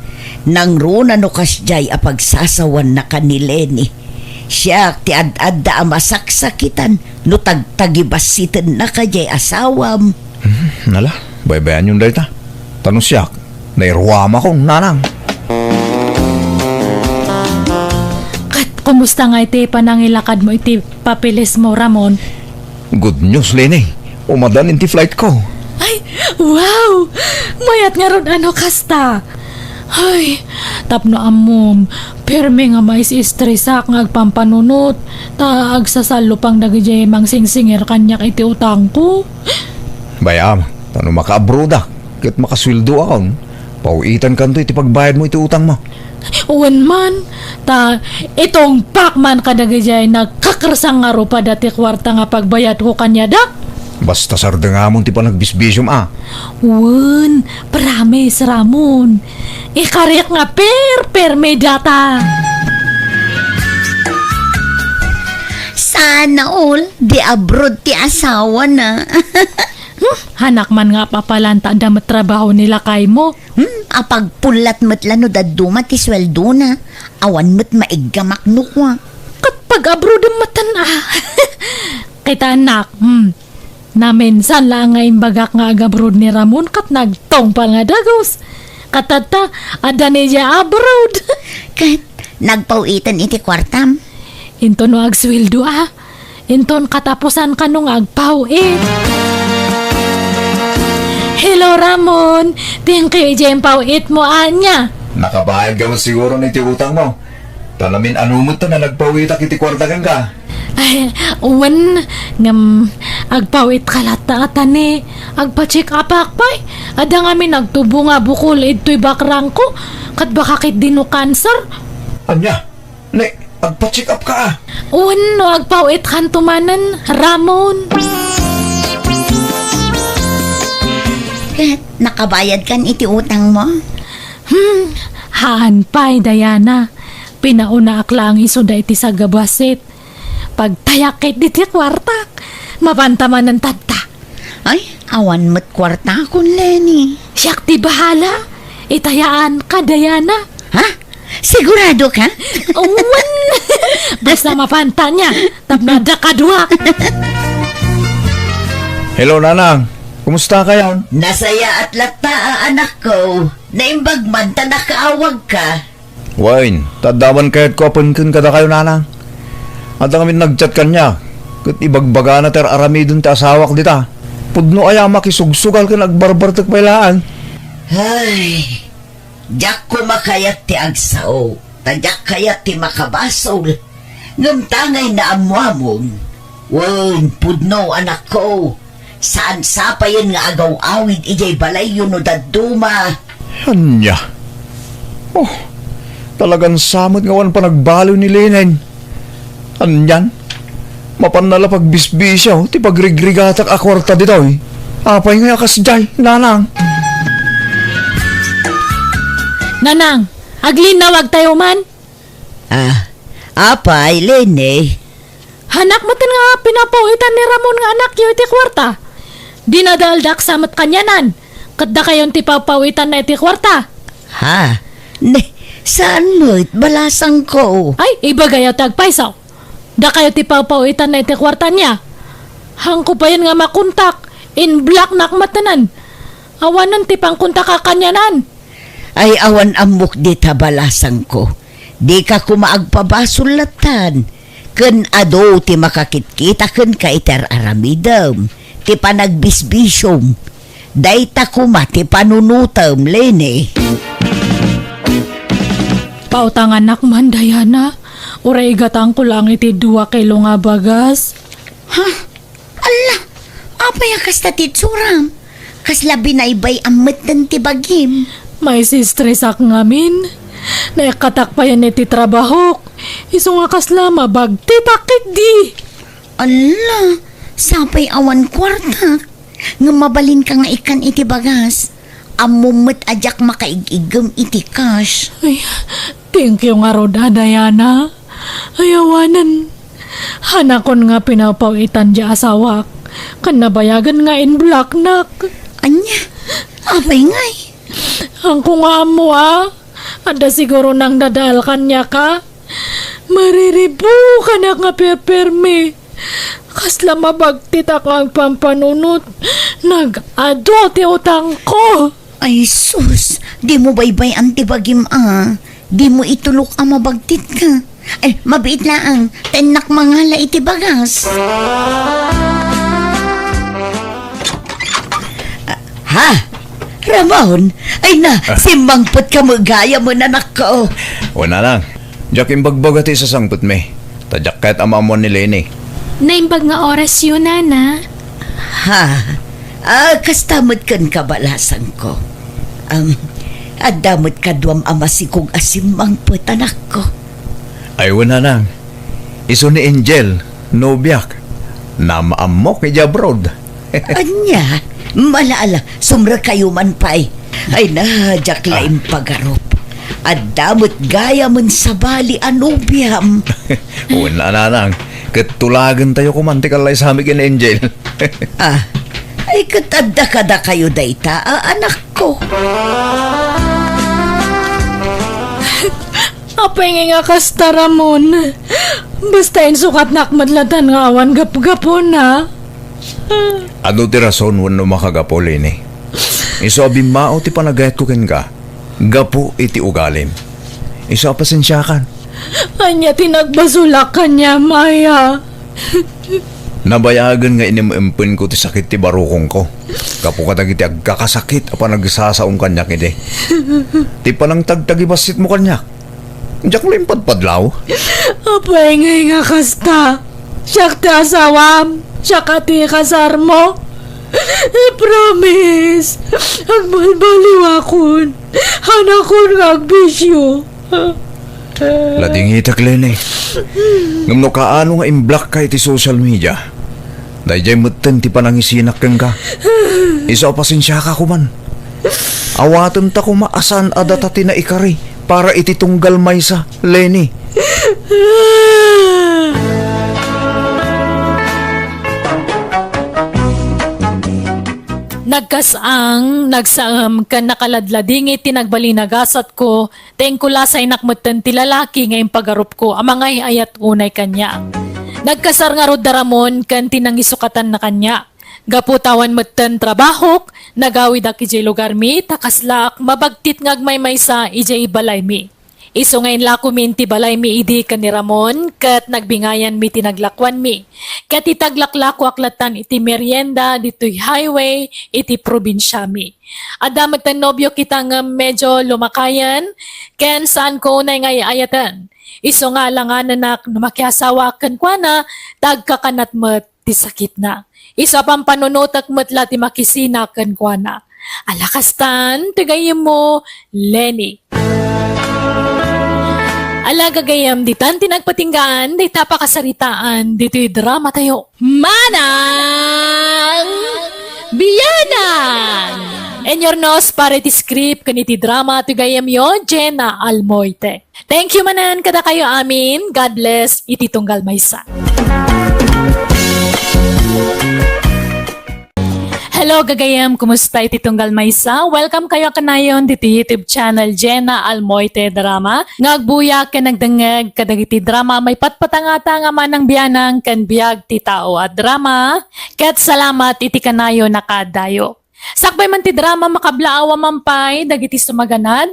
Nangruna no kasdiay a pagsasawannaka ni Leni. Siak ti ad-adda a masaksakitan no tagtagibassitennaka diay asawam. Hmm, nala, baybayanyon dayta. Ta no siak, nairuamakon, nanang. Ket kumusta ngay ti panangilakadmo iti papeles mo, Ramon? Good news, Leni. Umadan iti flight ko. Ay, wow! Mayat ngarud a no kasta. Ay, tapno ammom, permi nga mais-estresak nga agpampanunot, ta agsasallupang dagidiay mangsingsingir kaniak iti utangko. Bay-am, ta no makaabrodak, ket makasueldoakon, paw-itankanto iti pagbayadmo iti utangmo. Wen man, ta itungpak man kadagidiay nagkakersang nga rupada ti kuarta nga pagbayadko kaniada. Basta sardengamon ti panagbisbisiom a. Wen, promise, Ramon. Ikarik nga perpermi data. Sana all, di abroad ti asawana. Hmm, hanak man nga apapalanta da met trabaho ni lakaymo. Hmm, apagpullat met la no dadduma ti sueldona. Awan met maiggamak no kua. Ket pag-abroad metten a. Kita, anak, hmm. Naminsan la nga imbagak nga ag-abroad ni Ramon ket nagtungpal nga dagus. Ket tatta, adda ni dia abroad. Ket nagpaw-itan iti kuartam. Into no agsueldo a. Inton katapusan kano nga agpaw-it. Hello, Ramon. Thank you iti impaw-it mo, ania. Nakabayad ka man siguro iti utang mo. Ta namin-ano met ta nga nagpaw-itak iti kuarta kenka. Ay, wen, ngem, agpaw-it ka latta a tani. Agpa-check up-ak pay. Adda ngamin nagtubo nga bukol idtoy bakrangko. Ket baka ketdi no cancer. Ania? Ne, agpa-check up ka a. Wenno agpaw-itkanto manen, Ramon? Ket nakabayadkan iti utang mo? Hmm, haan pay, Diana. Pinaunaak laeng isuda iti sagabassit. Pagtayak ket diti kuartak. Mapanta manen tatta. Ay, awan met kuartakon, Leni. Siak ti bahala. Itayaanka, Diana. Ha? Sigurado ka? Wen! Basta mapanta nia, tapno adda kaduak. Hello, Nanang. Kumusta kayon? Nasayaat latta a anakko. Naimbag man ta nakaawagka. Wen, ta adda man kayatko a penken kadakayo, Nanang. Adda ngamin nag-chat kaniak, ket ibagbagana ti ar-aramiden ti asawak dita. Pudno aya a makisugsugal ken agbarbartek pay laeng. Ay, diak koma kayat ti agsao, ta diak kayat ti makabasol. Ngem ta ngay naammoamon, wen, pudno, anakko. Saan sa payen nga agaw-awid idiay balayyo no dadduma. Ania? Oh, talagan sa met nga awan panagbaliw ni Leni. Anian? Mapanna la pagbisbisio ti pagrigrigatak a kuarta ditoy. Apay ngay a kasdiay, Nanang? Nanang, aglinnawagtayo man. Ah, apay, Leni? Hanak metten nga pinapaw-itan ni Ramon nga anakyo iti kuarta. Dinadaaldak sa met kanianan, ket dakayon ti papaw-itanna iti kuarta. Ha? Ne, saan met, balasangko. Ay, ibagayo ti agpayso. Dakayo ti papaw-itanna iti kuarta nia. Haanko payen nga makontak, in-blocknak metten. Awanen ti pangkontakak kanianan. Ay, awan ammok dita, balasangko. Dika koma agpabasol lattan. Ken adu ti makakitkita kenka iti ar-aramidem, ti panagbisbisiom. Dayta koma ti panunotem, Leni. Pautanganak man, Diana. Uray igatangko laeng iti dua kilo nga bagas. Ha? Alla, apay a kasta ti itsuram? Kasla binaybay-am metten ti bagim. Maisistresak ngamin. Naikkatak payen iti trabahok. Isu nga kasla mabagtitak ketdi. Alla, sapay awan kuartak. Ngem mabalinka nga ikkan iti bagas. Ammom met a diak makaig-iggem iti cash. Ay, thank you ngarud a, Diana. Ay, awanen. Hanakon nga pinapaw-itan diay asawak. Ken nabayagen nga in-blocknak. Ania? Apay ngay? Haanko nga ammo a. Adda siguro nangdadael kaniak a. Mariribukanak nga perpermi. Kasla mabagtitak nga agpampanunot. Nag-adu ti utangko. Ay sus, dimo baybay-an ti bagim a. Dimo itulok a mabagtitka. Ay, mabiit laeng, ta innak mangala iti bagas. Ha? Ramon? Ay na, Ah. simmangpetka met gayam, anakko. Wen, nanang. Diak imbagbaga ti isasangpetmi. Ta diak kayat a maammuan ni Leni. Naimbag nga orasyo, nana. Ha? Ah, kasta met kenka, balasangko. Am, adda met kaduam a masikog a simmangpet, anakko. Ay, wen, nanang. Isu ni Angel, nobiak. Naammok idiay abroad. Ania? Ala, ala, sumrekayo man pay. Ay na, diak la Ah. impagarup. Adda met gayamen sabali a nobiam. Wen, nanang, ket tulagentayo koman ti kallaysami ken Angel. Ah, ay ket adda kadakayo dayta a anakko. Apay ngay nga kasta, Ramon? Basta insukatnak met latta nga awan gapgapuna. Adu ti rason wenno makagapu, Leni. Isu a bimmao ti panagayatko kenka, gapu iti ugalim. Isu a pasensiakan. Ania ti nagbasolak kaniam, Maya? Nabayagen nga inim-impenko ti sakit ti barukongko gapu kadagiti agkakasakit a panagsasaom kaniak idi. Ti panangtagtagibasitmo kaniak, diak la impadpadlaw. Apay ngay nga kasta? Siak ti asawam, siak a ti kasarmo. I-promise, agbalbaliwakon. Haanakon nga agbisio. Ladingitek, Leni. Ngem no kaano nga imblockka iti social media, daydiay metten ti panangisinak kenka. Isu a pasensiaka koman. Awatenta koma a saan a data ti naikari para iti tunggal maysa, Leni. Nagkas-ang, nagsaem, ken nakaladladingit ti nagbalin a gasatko, ta inkulasaynak metten ti lalaki nga impagarupko a mangay-ayat unay kaniak. Nagkasar ngarud da Ramon ken ti nangisukatanna kaniak. Gapu ta awan metten trabahok, nagawidak idiay lugarmi ta kaslaak mabagtit nga agmaymaysa idiay balaymi. Isu nga inlakomi iti balaymi idi ken ni Ramon, ket nagbingayanmi ti naglakuanmi. Ket iti aglaklakoak lattan iti merienda ditoy highway iti probinsiami. Adda met ti nobio kita ngem medio lumakayen, ken saanko unay nga ay-ayaten. Isu nga alanganenak no makiasawaak kenkuana, ta agkakanat met ti sakitna. Isu a pampanunotek met la ti makisina kenkuana. Ala kastan, ti gayyemmo, Leni. Ala gagayyem, ditan ti nagpatinggaan, dayta pakasaritaan, ditoy drama tayo. Manang Bianang! Inyornos para iti script ken iti drama ti gayyemyo, Jenna Almoite. Thank you manen kadakayo amin. God bless iti tunggal maysa. Hello, gagayem. Kumusta iti tunggal maysa? Welcome kayo kanayon diti YouTube channel Jenna Almoite Drama. Nga agbuya ken nagdengngeg kadagiti drama maipatpatangata nga Manang Bianang ken Biag ti Tao a Drama. Ket salamat iti kanayo nakaaddayo. Sakbay man ti drama, makablaawa man pay dagiti sumaganad,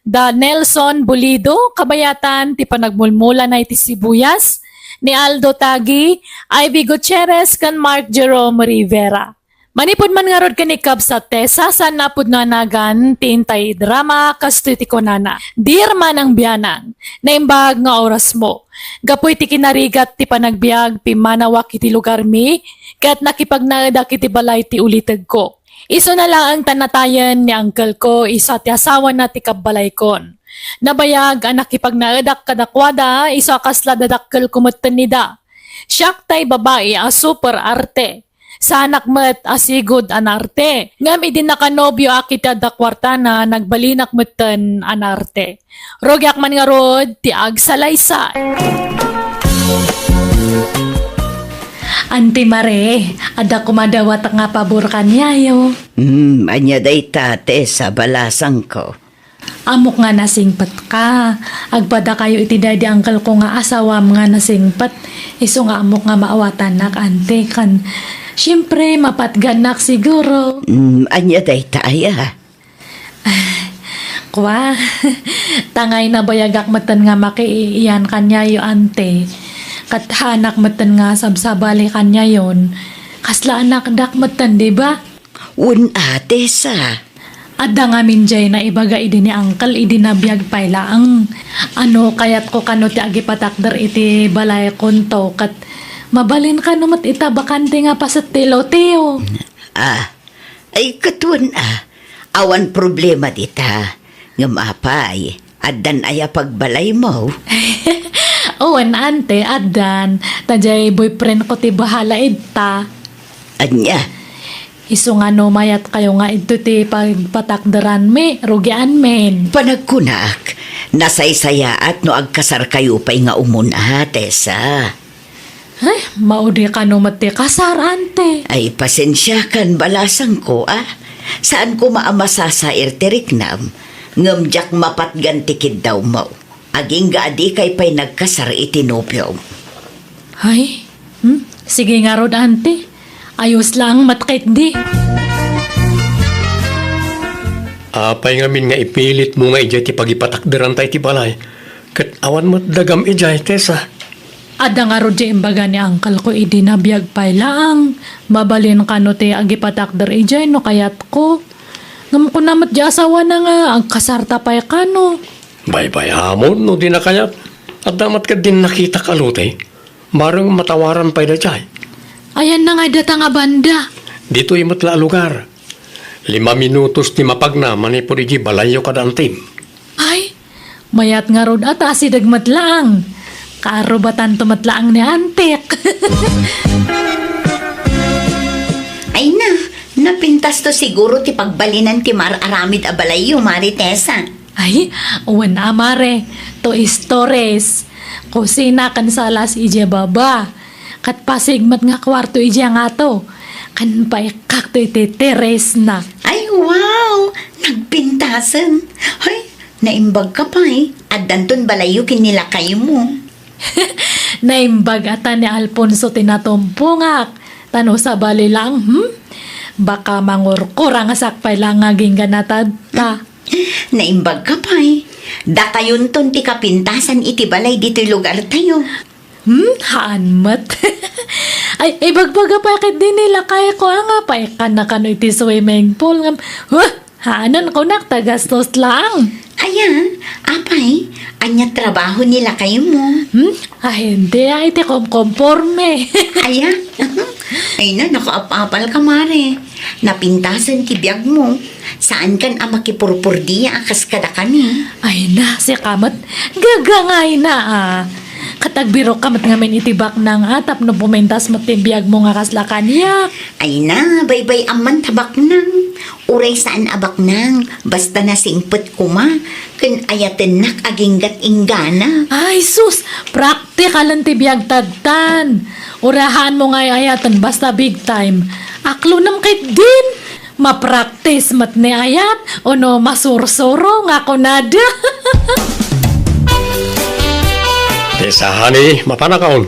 da Nelson Bulido, kabayatan ti panagmulmulana iti sibuyas, ni Aldo Tagi, Ivy Gutierrez, ken Mark Jerome Rivera. Manipud man ngarud ken ni Kabsat Tessa, saan a pudno a nagan ti intay drama, kastoy ti kunana, Dear Manang Bianang, naimbag nga orasmo. Gapu iti kinarigat ti panagbiag, pimmanawak iti lugarmi, ket nakipagnaedak iti balay ti ulitegko. Isuna laeng ta natayen ni angkelko, isu a ti asawana ti kabbalaykon. Nabayag a nakipagnaedak kadakuada, isu a kasla dadakkelko metten ida. Siak tay babai a super arte. Saanak met a sigud a naarte. Ngem idi nakanobioak iti adda kuartana, nagbalinak metten a naarte. Rugiak man ngarud ti agsalaysay. Auntie Mare, adda koma dawat nga pabor kaniayo. Hmm, ania dayta, Tessa, balasangko? Ammok nga nasingpetka. Agpadakayo iti daydi angkelko nga asawam nga nasingpet. Isu nga ammok nga maawatannak, ante, ken siempre, mapatgannak siguro. Hmm, ania dayta, aya? Kua, tangay nabayagak metten nga makiiyan kaniayo, ante. Ket haanak metten nga sabsabali kaniayon. Kasla anakdak metten, di ba? Wen a, Tessa. Adda ngamin jay naibaga idi ni Uncle idi nabiag pay laeng. Ano, kayatko kano ti agipatakder iti balaykonto ket mabalin kano met ita bakante nga paset ti lote. Ah, ay, ket wen a, awan problema dita. Ngem apay, addan aya pagbalaymo? Wen, ante, addan. Ta jay boyfriendko ti bahala ita. Ania? Isu nga no mayatkayo nga idto ti pagpatakderanmi, rugianmin. Panagkunak, nasaysayaat no agkasarkayo pay nga umuna, Tessa. Ay, maudi kano met ti kasar, ante. Ay, pasensiakan, balasangko, a. Saan koma a masasair ti riknam, ngem diak mapatgan ti kiddawmo. Agingga a dikay pay nagkasar iti nobiom. Ay, hmm? Sige ngarud, ante. Ayos laeng met ketdi. Apay ngamin nga ipilitmo nga idiay ti pagipatakderanta iti balay? Ket awan met dagam idiay, Tessa. Adda ngarud diay imbaga ni angkelko idi nabiag pay laeng. Mabalin kano ti agipatakder idiay no kayatko. Ngem kuna met diay asawana nga agkasarta pay kano. Baybay-amon no dina kayat. Adda met ketdin nakitak a lote. Bareng matawaran pay daydiay. Ayanna nga data nga banda? Ditoy met la a lugar. Lima minutos ti mapagna manipud idiay balayyo kada antim. Ay, mayat ngarud a ta asideg met laeng. Kaarubatanto met laeng ni antik. Ay na, napintasto siguro ti pagbalinan ti mar-aramid a balayyo, Mari Tessa. Ay, wen a, Mare. Two stories. Kusina ken salas idiay baba. Ket pasig met nga kuarto idiay ngato. Ken paikakto iti terrace na. Ay, wow! Nagpintasen. Ay, naimbag ka pay. Addanton balayyo ken ni lakaymo. Naimbag ata ni Alfonso ti natumpongak. Ta no sabali lang, hmm? Baka mangurkura nga sakpay lang nga agingga na tatta. Naimbag ka pay. Dakayonton ti kapintasan iti balay ditoy lugartayo. Hmm, haan met. Ay, ibagbaga pay ketdi ni lakayko a nga paikkanna kano iti swimming pool ngem, huh, haanen kunak ta gastos lang. Aya, apay, ania trabaho ni lakaymo? Hmm, ahente a iti komkomporme. Aya? Ay na, nakaap-apal ka, Mare. Napintasen ti biagmo. Saankan a makipurpurdia a kas kadakami. Ay na, sika met, gagangayna a. Ket agbirokka met ngamin iti baknang a tapno pumintas met ti biagmo nga kasla kaniak. Ay na, baybay-amman ta baknang. Uray saan a baknang, basta nasingpet koma, ken ayatennak aginggat inggana. Ay sus, praktikalen ti biag tadtan. Uray haanmo nga ay-ayaten, basta big time. Aklonem ketdin. Mapraktis met ni ayat, ono masursuro nga kunada. Tessa, honey, mapanakon.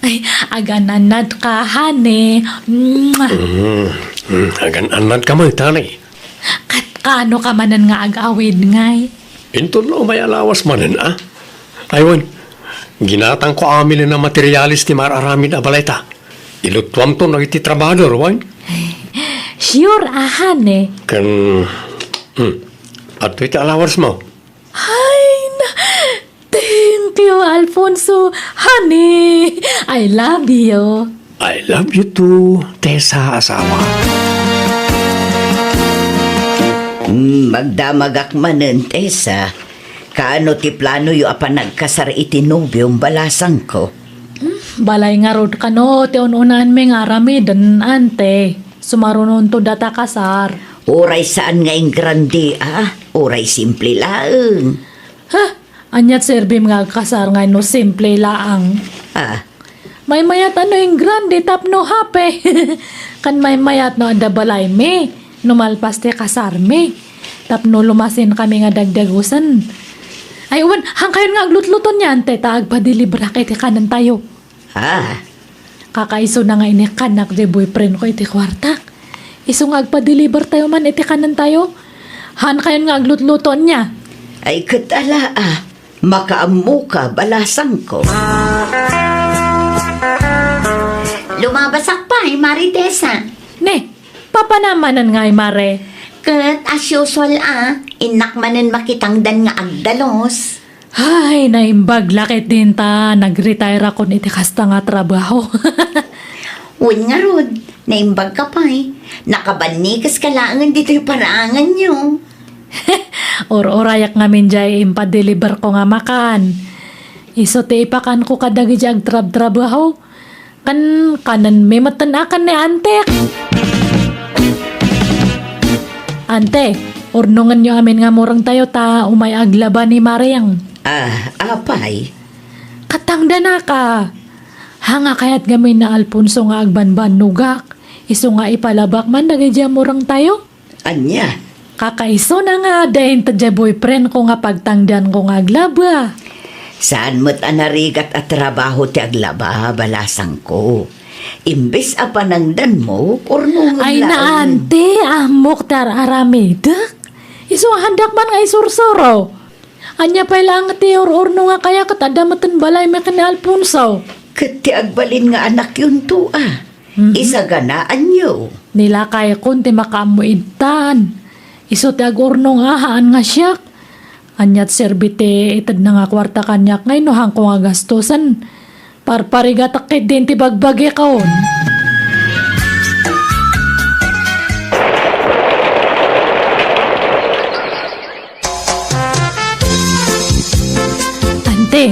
Ay, agan-annad ka, honey. Mwah. Mm, mm, agan-annad ka met, honey. Ket kaano ka manen nga ag-awid, ngay? Inton no may alawas manen, a? Ay wen, ginatangko amin a materialis ti mar-aramid a balayta. Ilutuamto dagiti trabahador, wen? Sure a, honey. Ken, hmm, adtoy ti alawas mo? Ay na, thank you, Alfonso. Honey, I love you. I love you too, Tessa asawa. Hmm, magdamagak manen, Tessa. Kaano ti planoyo a panagkasar iti nobiom, balasangko? Hmm, balay ngarud kano ti un-unaanmi nga aramiden, ante. Sumarunonto data kasar. Uray saan nga ingrande, a? Uray simple laeng. Ha? Aniat serbim nga agkasar nga no simple laang? Ah. Maymayat a no ingrande tapno happy. Ken maymayat no adda balaymi. no malpas ti kasarmi, tapno lumasinkami nga dagdagusen. Ay, wen, haankayon nga aglutluto ania, Ante, ta agpadeliberak iti kanentayo. Ah. Kakaisuna nga inikkannak diay boyfriend ko iti kuartak. Isu nga agpadelibertayo man iti kanentayo. Haankayon nga aglutluto ania. Ay, ket ala, ah. Makaammoka, balasangko. Lumabasak pay, Mari Tessa. Ne, papanamanen ngay, Mare. Ket as usual, ah, innak manen makitangdan nga agdalus. Ay, naimbag la ketdin ta nagretire-akon iti kasta nga trabaho. Wen ngarud, naimbagka pay. Nakabannikes ka laeng ditoy paraanganyo. Ur-urayak ngamin diay impadeliberko nga makan. Isu ti ipakanko kadagiti agtrabtrabaho. Kan-, kanenmi metten a ken ni Antek. Ante, urnongenyo amin nga murengtayo ta umay aglaba ni Mariang. Ah, apay? Katangdanaka. Haanka kayat ngamin ni Alfonso nga agbanbannogak, isu nga ipalabak man dagiti murengtayo? Ania? Kakaisuna nga adda inted diay boyfriend ko nga pagtangdanko nga aglaba. Saan met a narigat a trabaho ti aglaba, balasangko. Imbes a panangdanmo, urnongem laeng. Ay, na, ante, ammok ti ar-aramidek. Isu a haandak man nga isursuro. Ania pay laeng ti ur-urno nga kaya ket adda metten balaymi ken ni Alfonso. Ket ti agbalin nga anakyonto, a. Mhm. Isaganaanyo. Ni lakaykon ti makaammo itan. Isu ti agurnong a haan nga siak. Ania ti serbi ti itedna nga kuarta kaniak ngay no haanko nga gastusen? Parparigatak ketdin ti bagbagikon. Ante,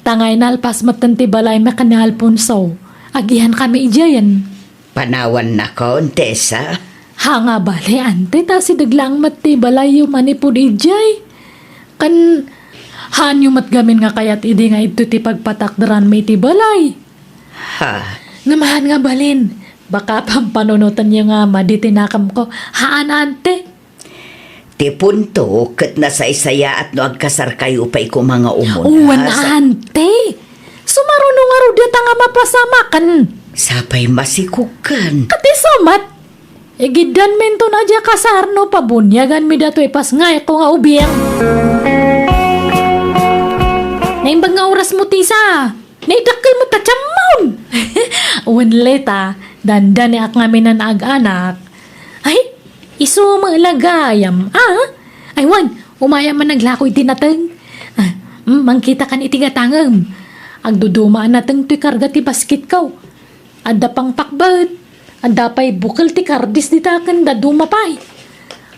ta ngay nalpas metten ti balaymi ken ni Alfonso. Agiankami idiayen. Panawannakon, Tessa? Ha nga bale, ante, ta asideg laeng met ti balayyo manipud idiay. Ken, haanyo met gamin nga kayat idi nga idto ti pagpatakderanmi iti balay. Ha? Ngem haan nga balin, baka pampanunotenyo nga madi ti nakemko. Haan, ante. Ti punto ket nasaysayaat no agkasarkayo pay koma nga umuna. Wen, sa- ante. Sumaruno ngarud dayta nga mapasamaken. Sapay masikogkan. Ket isu met. Igiddanminto a diay kasar no pabuniaganmi datoy ipasngayko nga ubing. Naimbag nga orasmo, Tessa. Naidakkel met ta tiammon. Wen, Leta, dandaniak ngamin a naanak. Ay, isu met la gayam, a? Ay, wen, umayam a naglako iti nateng. Ah, mm, mangkitakan iti gatangem. Agduduma a nateng toy karga ti basketko. Adda pangpakbet. Adda pay bukel ti kardis dita ken dadduma pay.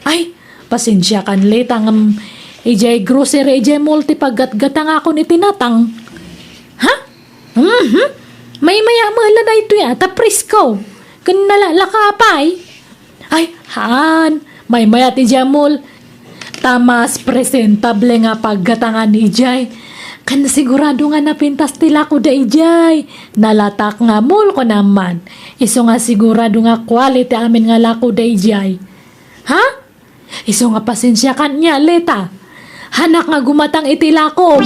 Ay, pasensiakan, Leta, ngem idiay grocery, idiay mall ti paggatgatangakon iti natang. Ha? Mhm. Maymaya met la daytoy a, ta presko. Ken nalalaka pay. Ay, haan. Maymaya ti idiay mall. Ta mas presentable nga paggatangan idiay. Ken sigurado nga napintas ti lakoda idiay. Nalatak nga mall, kunam man. Isu nga sigurado nga quality amin nga lakoda idiay. Ha? Isu nga pasensiakan ania, Leta. Haanak nga gumatang iti lakom.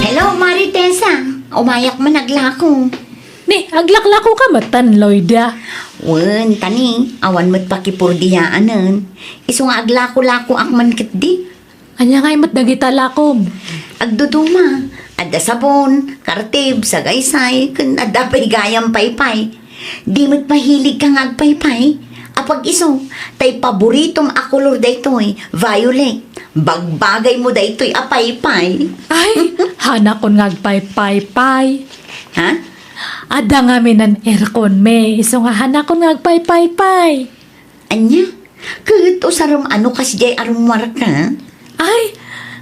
Hello, Mari Tessa. Umayak man aglako. Ni, aglaklakoka metten, Loida? Wen, ta ni, awan met pakipurdiyaanen. Isu nga aglako-lakoak man ketdi. Ania ngay met dagita lakom? Agduduma. Adda sabon, kartib, sagaysay, ken adda pay gayam paypay. Di met mahiligka nga agpaypay? Apag-isu, tay paboritom a kolor daytoy, violet. Bagbagaymo daytoy a paypay. Ay, haanakon nga agpaypaypay. Ha? Adda ngamin airconmi, isu nga haanakon nga agpaypaypay. Ania? Ket usarem a no kasdiay a rummuarka? Ay,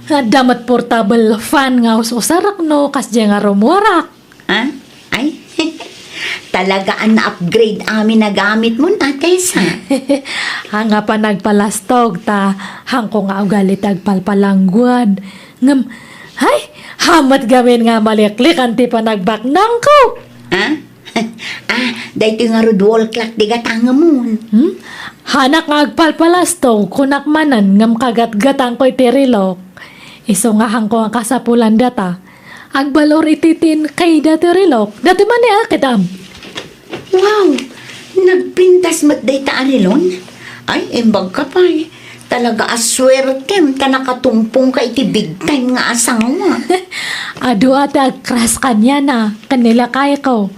adda met portable fan nga us-usarak no kasdiay nga rummuarak. Ha? Ay, talaga a na-upgrade amin a gamitmo, Tessa. Haan nga panagpalastog ta haanko nga ugali ti agpalpalangguad. Ngem, ay, haan met gamin nga maliklikan ti panagbaknangko. Ha? Ah, daytoy ngarud wall clock ti gatangemon. Hmm? Hanak nga agpalpalastog, kunak manen ngem kagatgatangko iti relok. Isu nga haanko nga kasapulan data. Agbalor iti tin kayda ti relok. Dati man ni akitam. Wow! Nagpintas met dayta a relon? Ay, imbag ka pay. Talaga a suertem ta nakatumpong ka iti big time nga asawa. Adu a ti agkras kaniana, ken ni lakayko.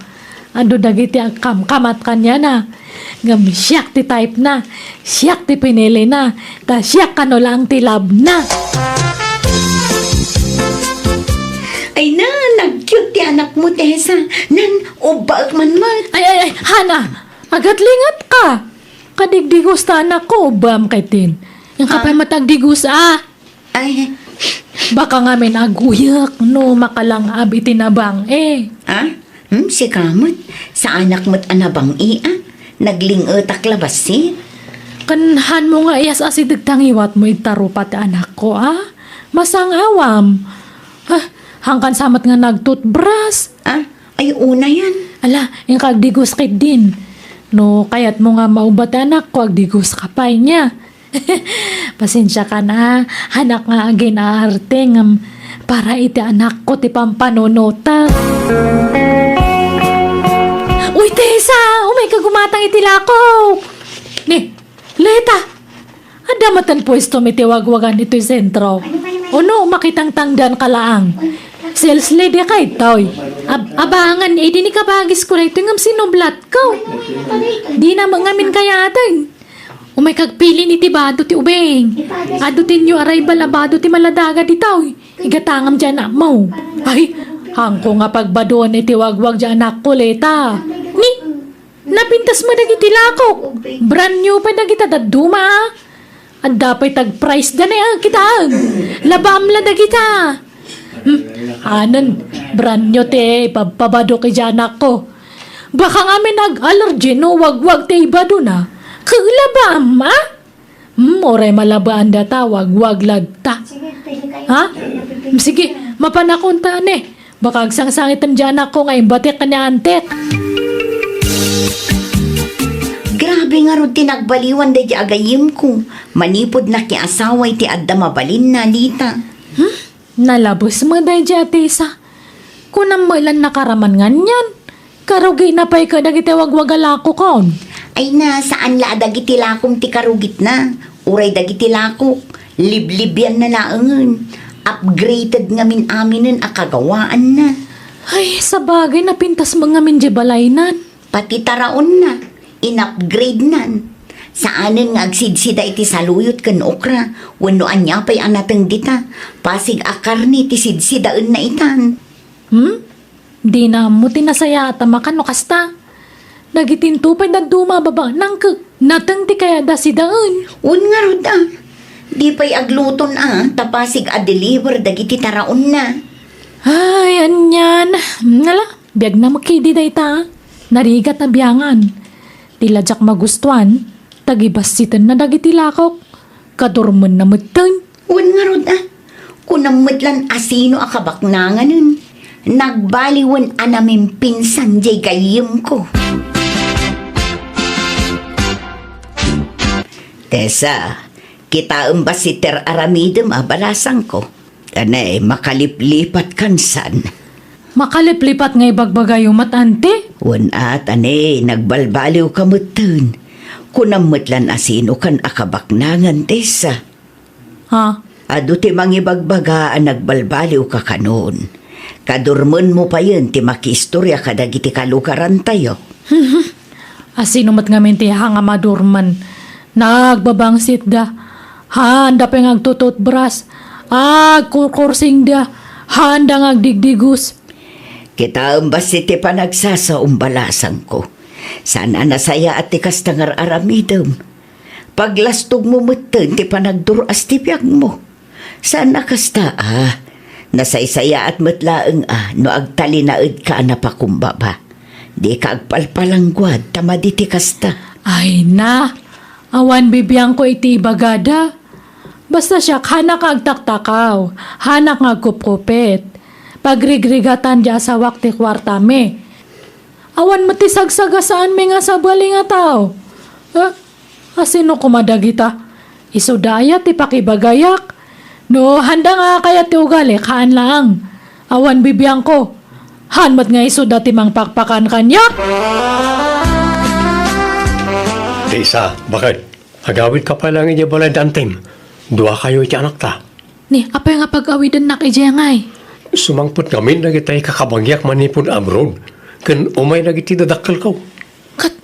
Adu dagiti agkamkamat kaniana. Ngem siak ti type na, siak ti pinili na, ta siak kano laeng ti love na. Ay na, nag-cute ti anakmo, Tessa. Nan, ubbaek man met. Ay, ay, ay, Hana, agatlingat ka. Kadigdigos ta anakko, ubbaem kaytin. Yan ka Ah. pay matagdigos, ah. Ay. Baka ngamin aguyek no makalang-ab iti nabang-e. Ah? Hmm, sika met. Saanak met a nabang-e, ah. Nagling-etak la bassit. Ken hanmo nga iyas-asideg ta ngiwatmo iti tarupa ti anakko, ah. Masangawam. Ah, hangkan sa met nga nagtutbras. Ah, ay, una yan. Ala, inka agdigos ketdin. No kayatmo nga maubba ti anakko, agdigos ka pay niya. Pasensiakan a, hanak nga agin-aarte ngem para iti anakko ti pampanunotek. Uy, Tessa! Umayka gumatang iti lakok! Ni, Leta! Adda met ti puestom iti wagwagan itoy sentro. Ono, makitangtangdan ka laang. Sales lady ka itoy. Ab-, abangan, idi ni kabagisko daytoy ngem sinublatko. Dina met ngamin kayaten. Umayka agpilin iti bado ti ubing. Adu ti new arrival a bado ti maladaga ditoy. Igatangam ti anakmo. Ay, haanko nga pagbadoen iti wagwag ti anakko, Leta. Ni, napintas met dagiti lakok. Brand new pay dagita dadduma, ah. Adda pay tag-price da ni, ah, kitaen. Labaam la dagita. Hmm, anen, brand new ti ipabpabadok iti anakko. Baka ngamin ag-allergy no wagwag ti ibadona. Ket labaam, ah? Hmm, uray malabaan data, wagwag latta. Ha? Sige, mapanakon ta, ne. Baka agsangsangiten ti anakko nga imbatik ken ni antik. Grabe ngarud ti nagbaliwan daydi a gayyemko. Manipud nakiasawa iti adda mabalinna, Leta. Hmm? Nalabes met daydi a Tessa. Kunam met lan nakaraman nganyan. Karugina pay kadagiti wagwaga lakokon. Ay na, saan la a dagiti lakom ti karugitna. Uray dagiti lakok, liblibianna laengen. Upgraded ngamin aminen a kagawaanna. Ay, sabagay, napintas met ngamin di balaynan. Pati taraonna, in-upgradenan. Saanen nga agsidsida iti saluyot ken okra, wenno ania pay a nateng dita, pasig a karne ti sidsidaenna itan. Hmm? Dina ammo ti nasayaat a makan no kasta. Dagitinto pay dadduma a babaenna ket nateng ti kayatda sidaen. Wen ngarud a, di pay agluton a, ta pasig a deliver dagiti taraonna. Ay, anian. Ngala, biagna met ketdi dayta. Narigat a biangan. Ti la diak magustuan, tagibassitenna dagiti lakok. Kadurmenna metten. Wen ngarud a, kunam met lan a sino a kabaknanganen. Nagbaliwen a namimpinsan diay gayyemko. Tessa, kitaem bassit ti ar-aramidem a balasangko. Ania, makaliplipatkan san? Makaliplipat nga ibagbagayo met, anti? Wen a, tani, nagbalbaliwka metten. Kunam met lan a sinokan a kabaknangan, Tessa. Ha? Adu ti mangibagbaga a nagbalbaliwka kanon. Kadurmenmo payen ti makiistorya kadagiti kalugarantayo. Asino met ngamin ti hanga madurmen? Nagbabangsitda. Haanda pay nga agtututbras. Agkurkursingda. Haanda nga agdigdigos. Kitaem bassit ti panagsasaom, balasangko. Saan a nasayaat ti kasta nga ar-aramidem. Paglastogmo metten ti panagdur-as ti biagmo. Saan a kasta a, nasaysayaat met laeng a no agtalinaedka a napakumbaba. Dika agpalpalangguad ta madi ti kasta. Ay na, awan bibiangko iti ibagada. Basta siak, hanak nga agtaktakaw, hanak nga agkupkupit. Pagrigrigatan ti asawak ti kuartami. Awan met ti sagsagasaanmi nga sabali nga tao. Eh, asino koma dagita? Isuda aya ti pakibagayak? No, handa nga kayat ti ugali, haan laang. Awan bibiangko. Haan met nga isuda ti mangpakpakan kaniak. Tessa, bakit? Agawidka pay laeng idiay balay da antem. Duakayo iti anakta. Ni, apay nga pag-awidennak idiay ngay? Sumangpet ngamin dagiti kakabagiak manipud abroad, ken umay dagiti dadakkelko. Ket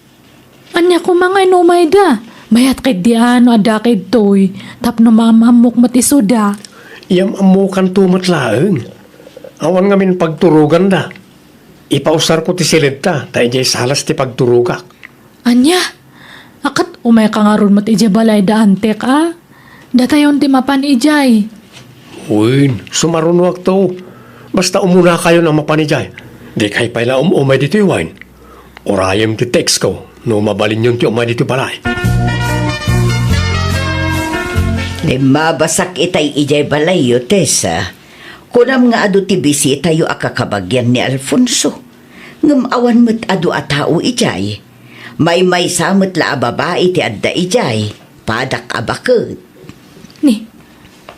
ania koma nga inumayda? Mayat ketdi a no adda ketdi toy, tapno maam-ammok met isuda. Iyam-ammokanto met laeng. Awan ngamin pagturoganda. Ipausarko ti siledta, ta idiay salas ti pagturogak. Ania? A ket umayka ngarud met idiay balay da antek a? Datayon ti mapan idiay. Wen, sumarunoakto. Basta umunakayon a mapan idiay. Dikay pay la um-umay ditoy wen. Urayem ti textko no mabalinyon ti umay ditoy balay. Limmabasak itay idiay balayyo, Tessa. Kunam nga adu ti bisitayo a kakabagian ni Alfonso. Ngem awan met adu a tao idiay. Maymaysa met la a babai ti adda idiay. Padak a baket. Ni,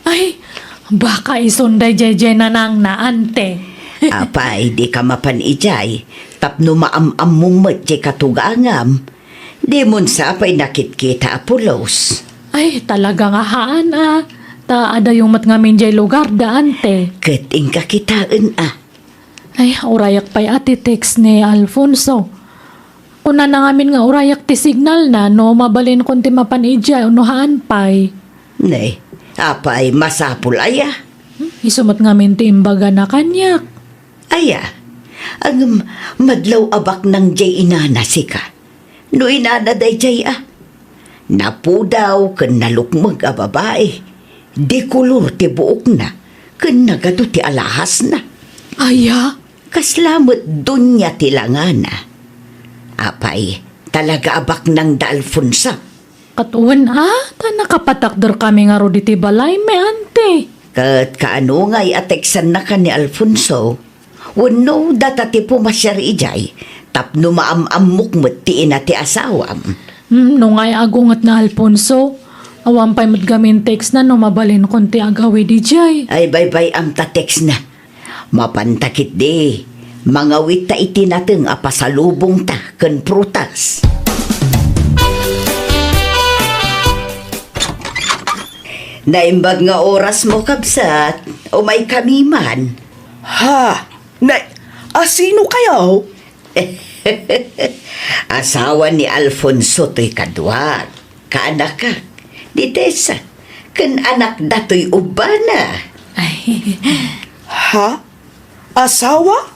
ay, baka isun daydiay nanangna, ante. Apay, dika mapan idiay, tapno maam-ammom met diay katugangam. Dimon sa pay nakitkita a pulos. Ay, talaga nga haan a. Ta adayo met ngamin diay lugar da, ante. Ket inka kitaen a. Ay, urayak pay a ti text ni Alfonso. Kunana ngamin nga urayak ti signalna no mabalinkon ti mapan idiay no haan pay. Ne, apay, masapul aya? Hmm, isu met ngamin ti imbagana kaniak. Aya, ngem madlaw a baknang diay inana sika. No inana daydiay a, napudaw ken nalukmeg a babai, dikolor ti buokna, ken nagadu ti alahasna. Aya? Kasla met Doña ti langana. Apay, talaga a baknang da Alfonso. Ket wen a, ta nakapatakderkami ngarud iti balaymi, ante. Ket kaano ngay a teksanna ken ni Alfonso? Wenno data ti pumasiar idiay tapno maam-ammok met ti ina ti asawam? Hmm, no ngay agunget na Alfonso, awan pay met gamin text na no mabalinkon ti agawid idiay. Ay, baybay-am ta text na. Mapanta ketdi, mangawitta iti nateng a pasalubongta ken prutas. Naimbag nga orasmo, kabsat. Umaykami man. Ha? Na, asino kayo? Asawa ni Alfonso toy kaduak, kaanakak, ni Tessa, ken anakda toy ubbana. Ay. Ha? Asawa?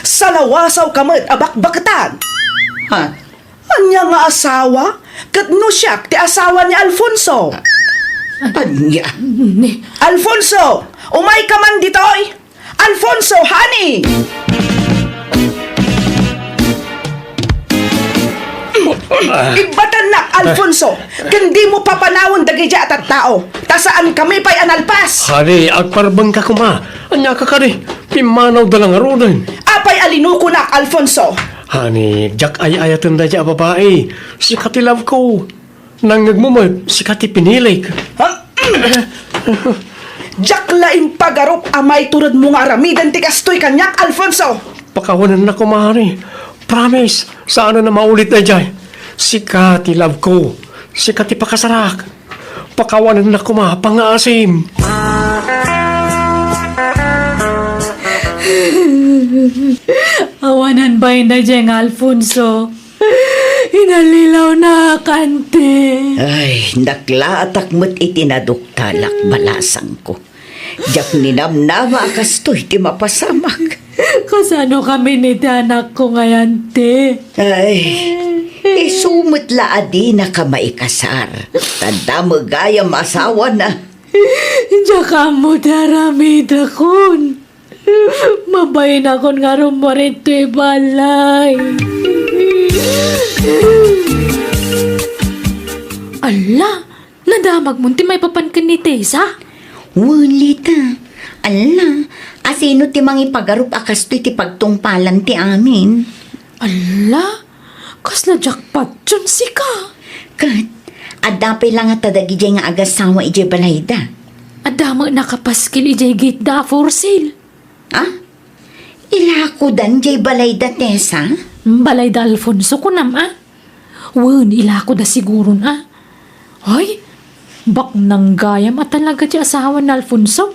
Salawasawka met a bakbaketan. Ha? Ania nga asawa? Ket no siak ti asawa ni Alfonso. Ania? Ni Alfonso, umayka man ditoy! Alfonso, honey! Ibbatannak, Alfonso, ken dimo papanawen dagiti a tattao, ta saankami pay a nalpas. Honey, agparbengka koma. Ania ka kadi? Pimmanawda la ngaruden. Apay a linukonak, Alfonso? Honey, diak ay-ayaten daydiay a babai. Sika ti love ko. Nangngegmo met, sika ti pinilik. Ha? Diak la impagarup a maituredmo nga aramiden ti kastoy kaniak, Alfonso. Pakawanennak koma, honey. Promise, saanen a maulit daydiay. Sika ti love ko. Sika ti pakasarak. Pakawanennak koma, pangngaasim. Awanan bain daydiay nga Alfonso. Inallilaw na, ante. Ay, naklaatak met iti naduktalak, balasangko. Diak ninamnama a kastoy ti mapasamak. Kasano kami ni ti anakko ngay, ante? Ay, isu met la a dinaka maikasar. Ta adda met gayam asawana. Diak ammo ti aramidakon. Mabainakon nga rummuar ditoy balay. Alla, nadamagmon ti maipapan ken ni Tessa? Wen, Lita. Alla, asino ti mangipagarup a kastoy ti pagtungpalan ti amin? Ala, kasla jackpot diay sika. Ket, adda pay la ngata dagidiay nga agasawa idiay balayda? Adda met nakapaskil idiay gate da a for sale. Ah? Ilakodan diay balayda, Tessa? Balayda Alfonso, kunam, a? Wen, ilakoda siguron, a. Ay, baknang gayam a talaga ti asawa ni Alfonso.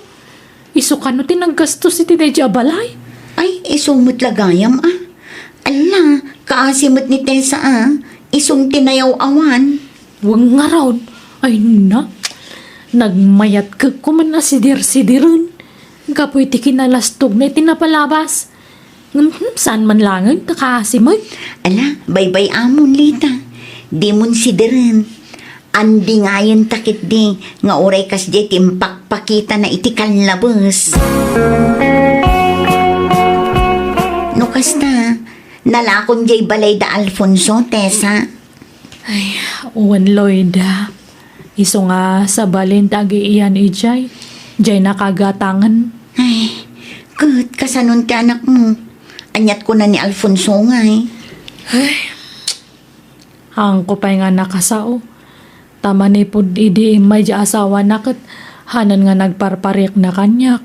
Isu kano ti naggastos iti daydi a balay? Ay, isu met la gayam, a. Ala, kaasi met ni Tessa, a. Isun ti nayaw-awan. Wen ngarud, ay na. Nagmayatkek ko man a sidir-sidiren. Gapu iti kinalastogna iti napalabas. Ngem, hmm, saan man laeng ta kaasi met. Ala, baybay-amon, Lita. Dimon sidiren. Andingayenta ketdi nga uray kasdiay ti impakpakitana iti kanlabes. No kasta, nalakon diay balayda Alfonso, Tessa? Ay, wen, Loida. Isu nga sabali ti agiiyan idiay, diay nakagatangen. Ay, ket kasanon ti anakmo? Aniat kuna ni Alfonso ngay? Ay, haanko pay nga nakasao. Ta manipud idi immay diay asawana ket hanan nga nagparparikna kaniak.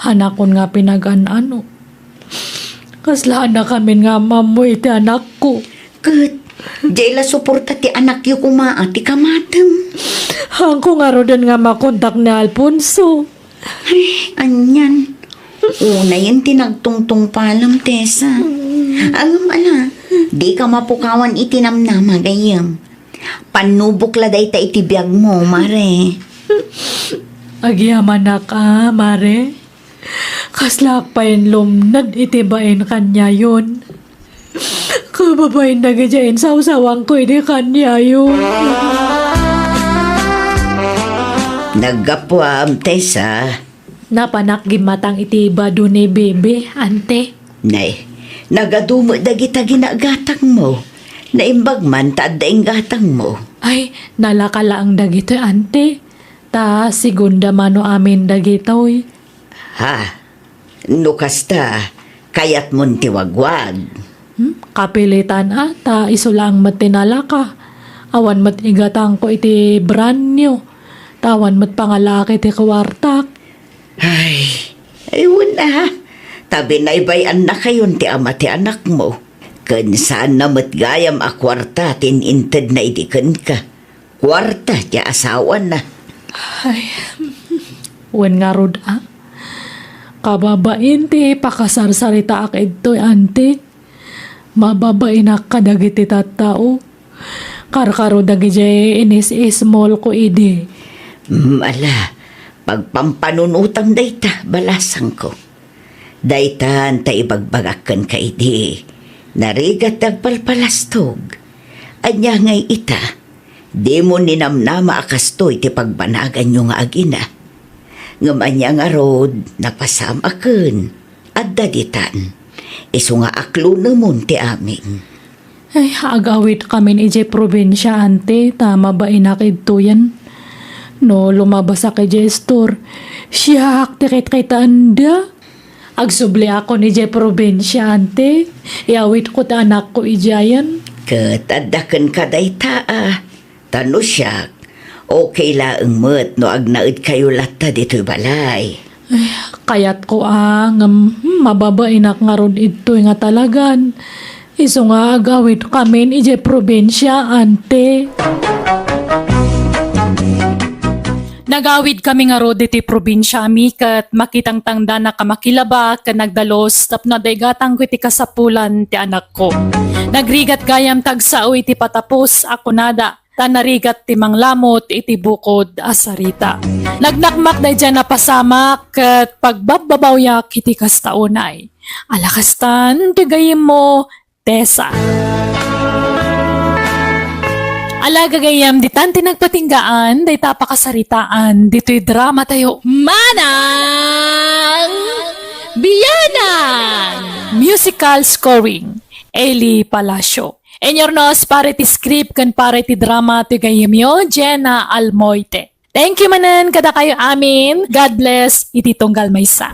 Hanakon nga pinagan-ano. Kasla anakamin nga ammo iti anakko. Ket, diay la suporta ti anakyo koma a ti kamatem. Haanko ngaruden nga makontak ni Alfonso. Ay, anian. Unayen ti nagtungtungpalam, Tessa. Ngem ala, dika mapukawan iti namnama, gayyem. Pannubok la dayta iti biagmo, Mare. Agyamanak a, Mare. Kaslaak pay lumned iti bain kaniayon. Kababain dagidiay insawsawangko idi kaniayo. Naggapuam, Tessa. Napanak gimmatang iti bado ni Bibi, ante. Nay, nagadu met dagita ginagatangmo. Naimbag man ta adda inggatangmo. Ay, nalaka laeng dagitoy, ante. Ta segunda mano amin dagitoy. Ha? No kasta, kayatmon ti wagwag? Hmm? Kapilitan a, ta isu laeng met ti nalaka. Awan met igatangko iti brand new. Ta awan met pangalaak iti kuartak. Ay, ay, wen a. Ta binaybay-annakayon ti ama ti anakmo. Ken saanna met gayam a kuarta ti in-intedna idi kenka. Kuarta ti asawana. Ay, wen ngarud a. Kababain ti pakasarsaritaak idtoy, ante. Mababainak kadagiti tattao. Karkaro dagidiay inis-ismolko idi. Mm, ala, pagpampanunotam dayta, balasangko. Daytan ta ibagbagak kenka idi, narigat ti agpalpalastog. Ania ngay ita, dimo ninamnama a kastoy ti pagbanaganyo nga agina. Ngem ania ngarud, napasamaken. Adda ditan. Isu nga aklunemon ti amin. Ay, agawidkamin idiay probinsia, ante, ta mabainak idtoyen. No lumabasak idiay store, siak ti kitkitaenda. Agsubliakon idiay probinsia, ante. Iawidko ti anakko idiayen. Ket adda kenka dayta a. Ta no siak, okay laeng met no agnaedkayo latta ditoy balay. Ay, kayatko a, ngem, hmm, mababainak ngarud idtoy nga talagan. Isu nga agawidkamin idiay probinsia, ante. Nagawidkami ngarud iti probinsiami ket makitangtangdanak a makilaba ken nagdalus tapno adda igatangko iti kasapulan ti anakko. Nagrigat gayam ti agsao iti patapos a kunada, ta narigat ti manglamut iti bukod a sarita. Nagnakmak daydiay a napasamak ket pagbabbabawiak iti kasta unay. Ala kastan ti gayyemmo, Tessa. Ala gagayyem, ditan ti nagpatinggaan dayta a pakasaritaan ditoy dramatayo, Manang Bianang! Musical scoring, Eli Palacio. Inyurnos para iti script ken para iti drama ti gayyemyo, Jenna Almoite. Thank you manen kadakayo amin. God bless iti tunggal maysa.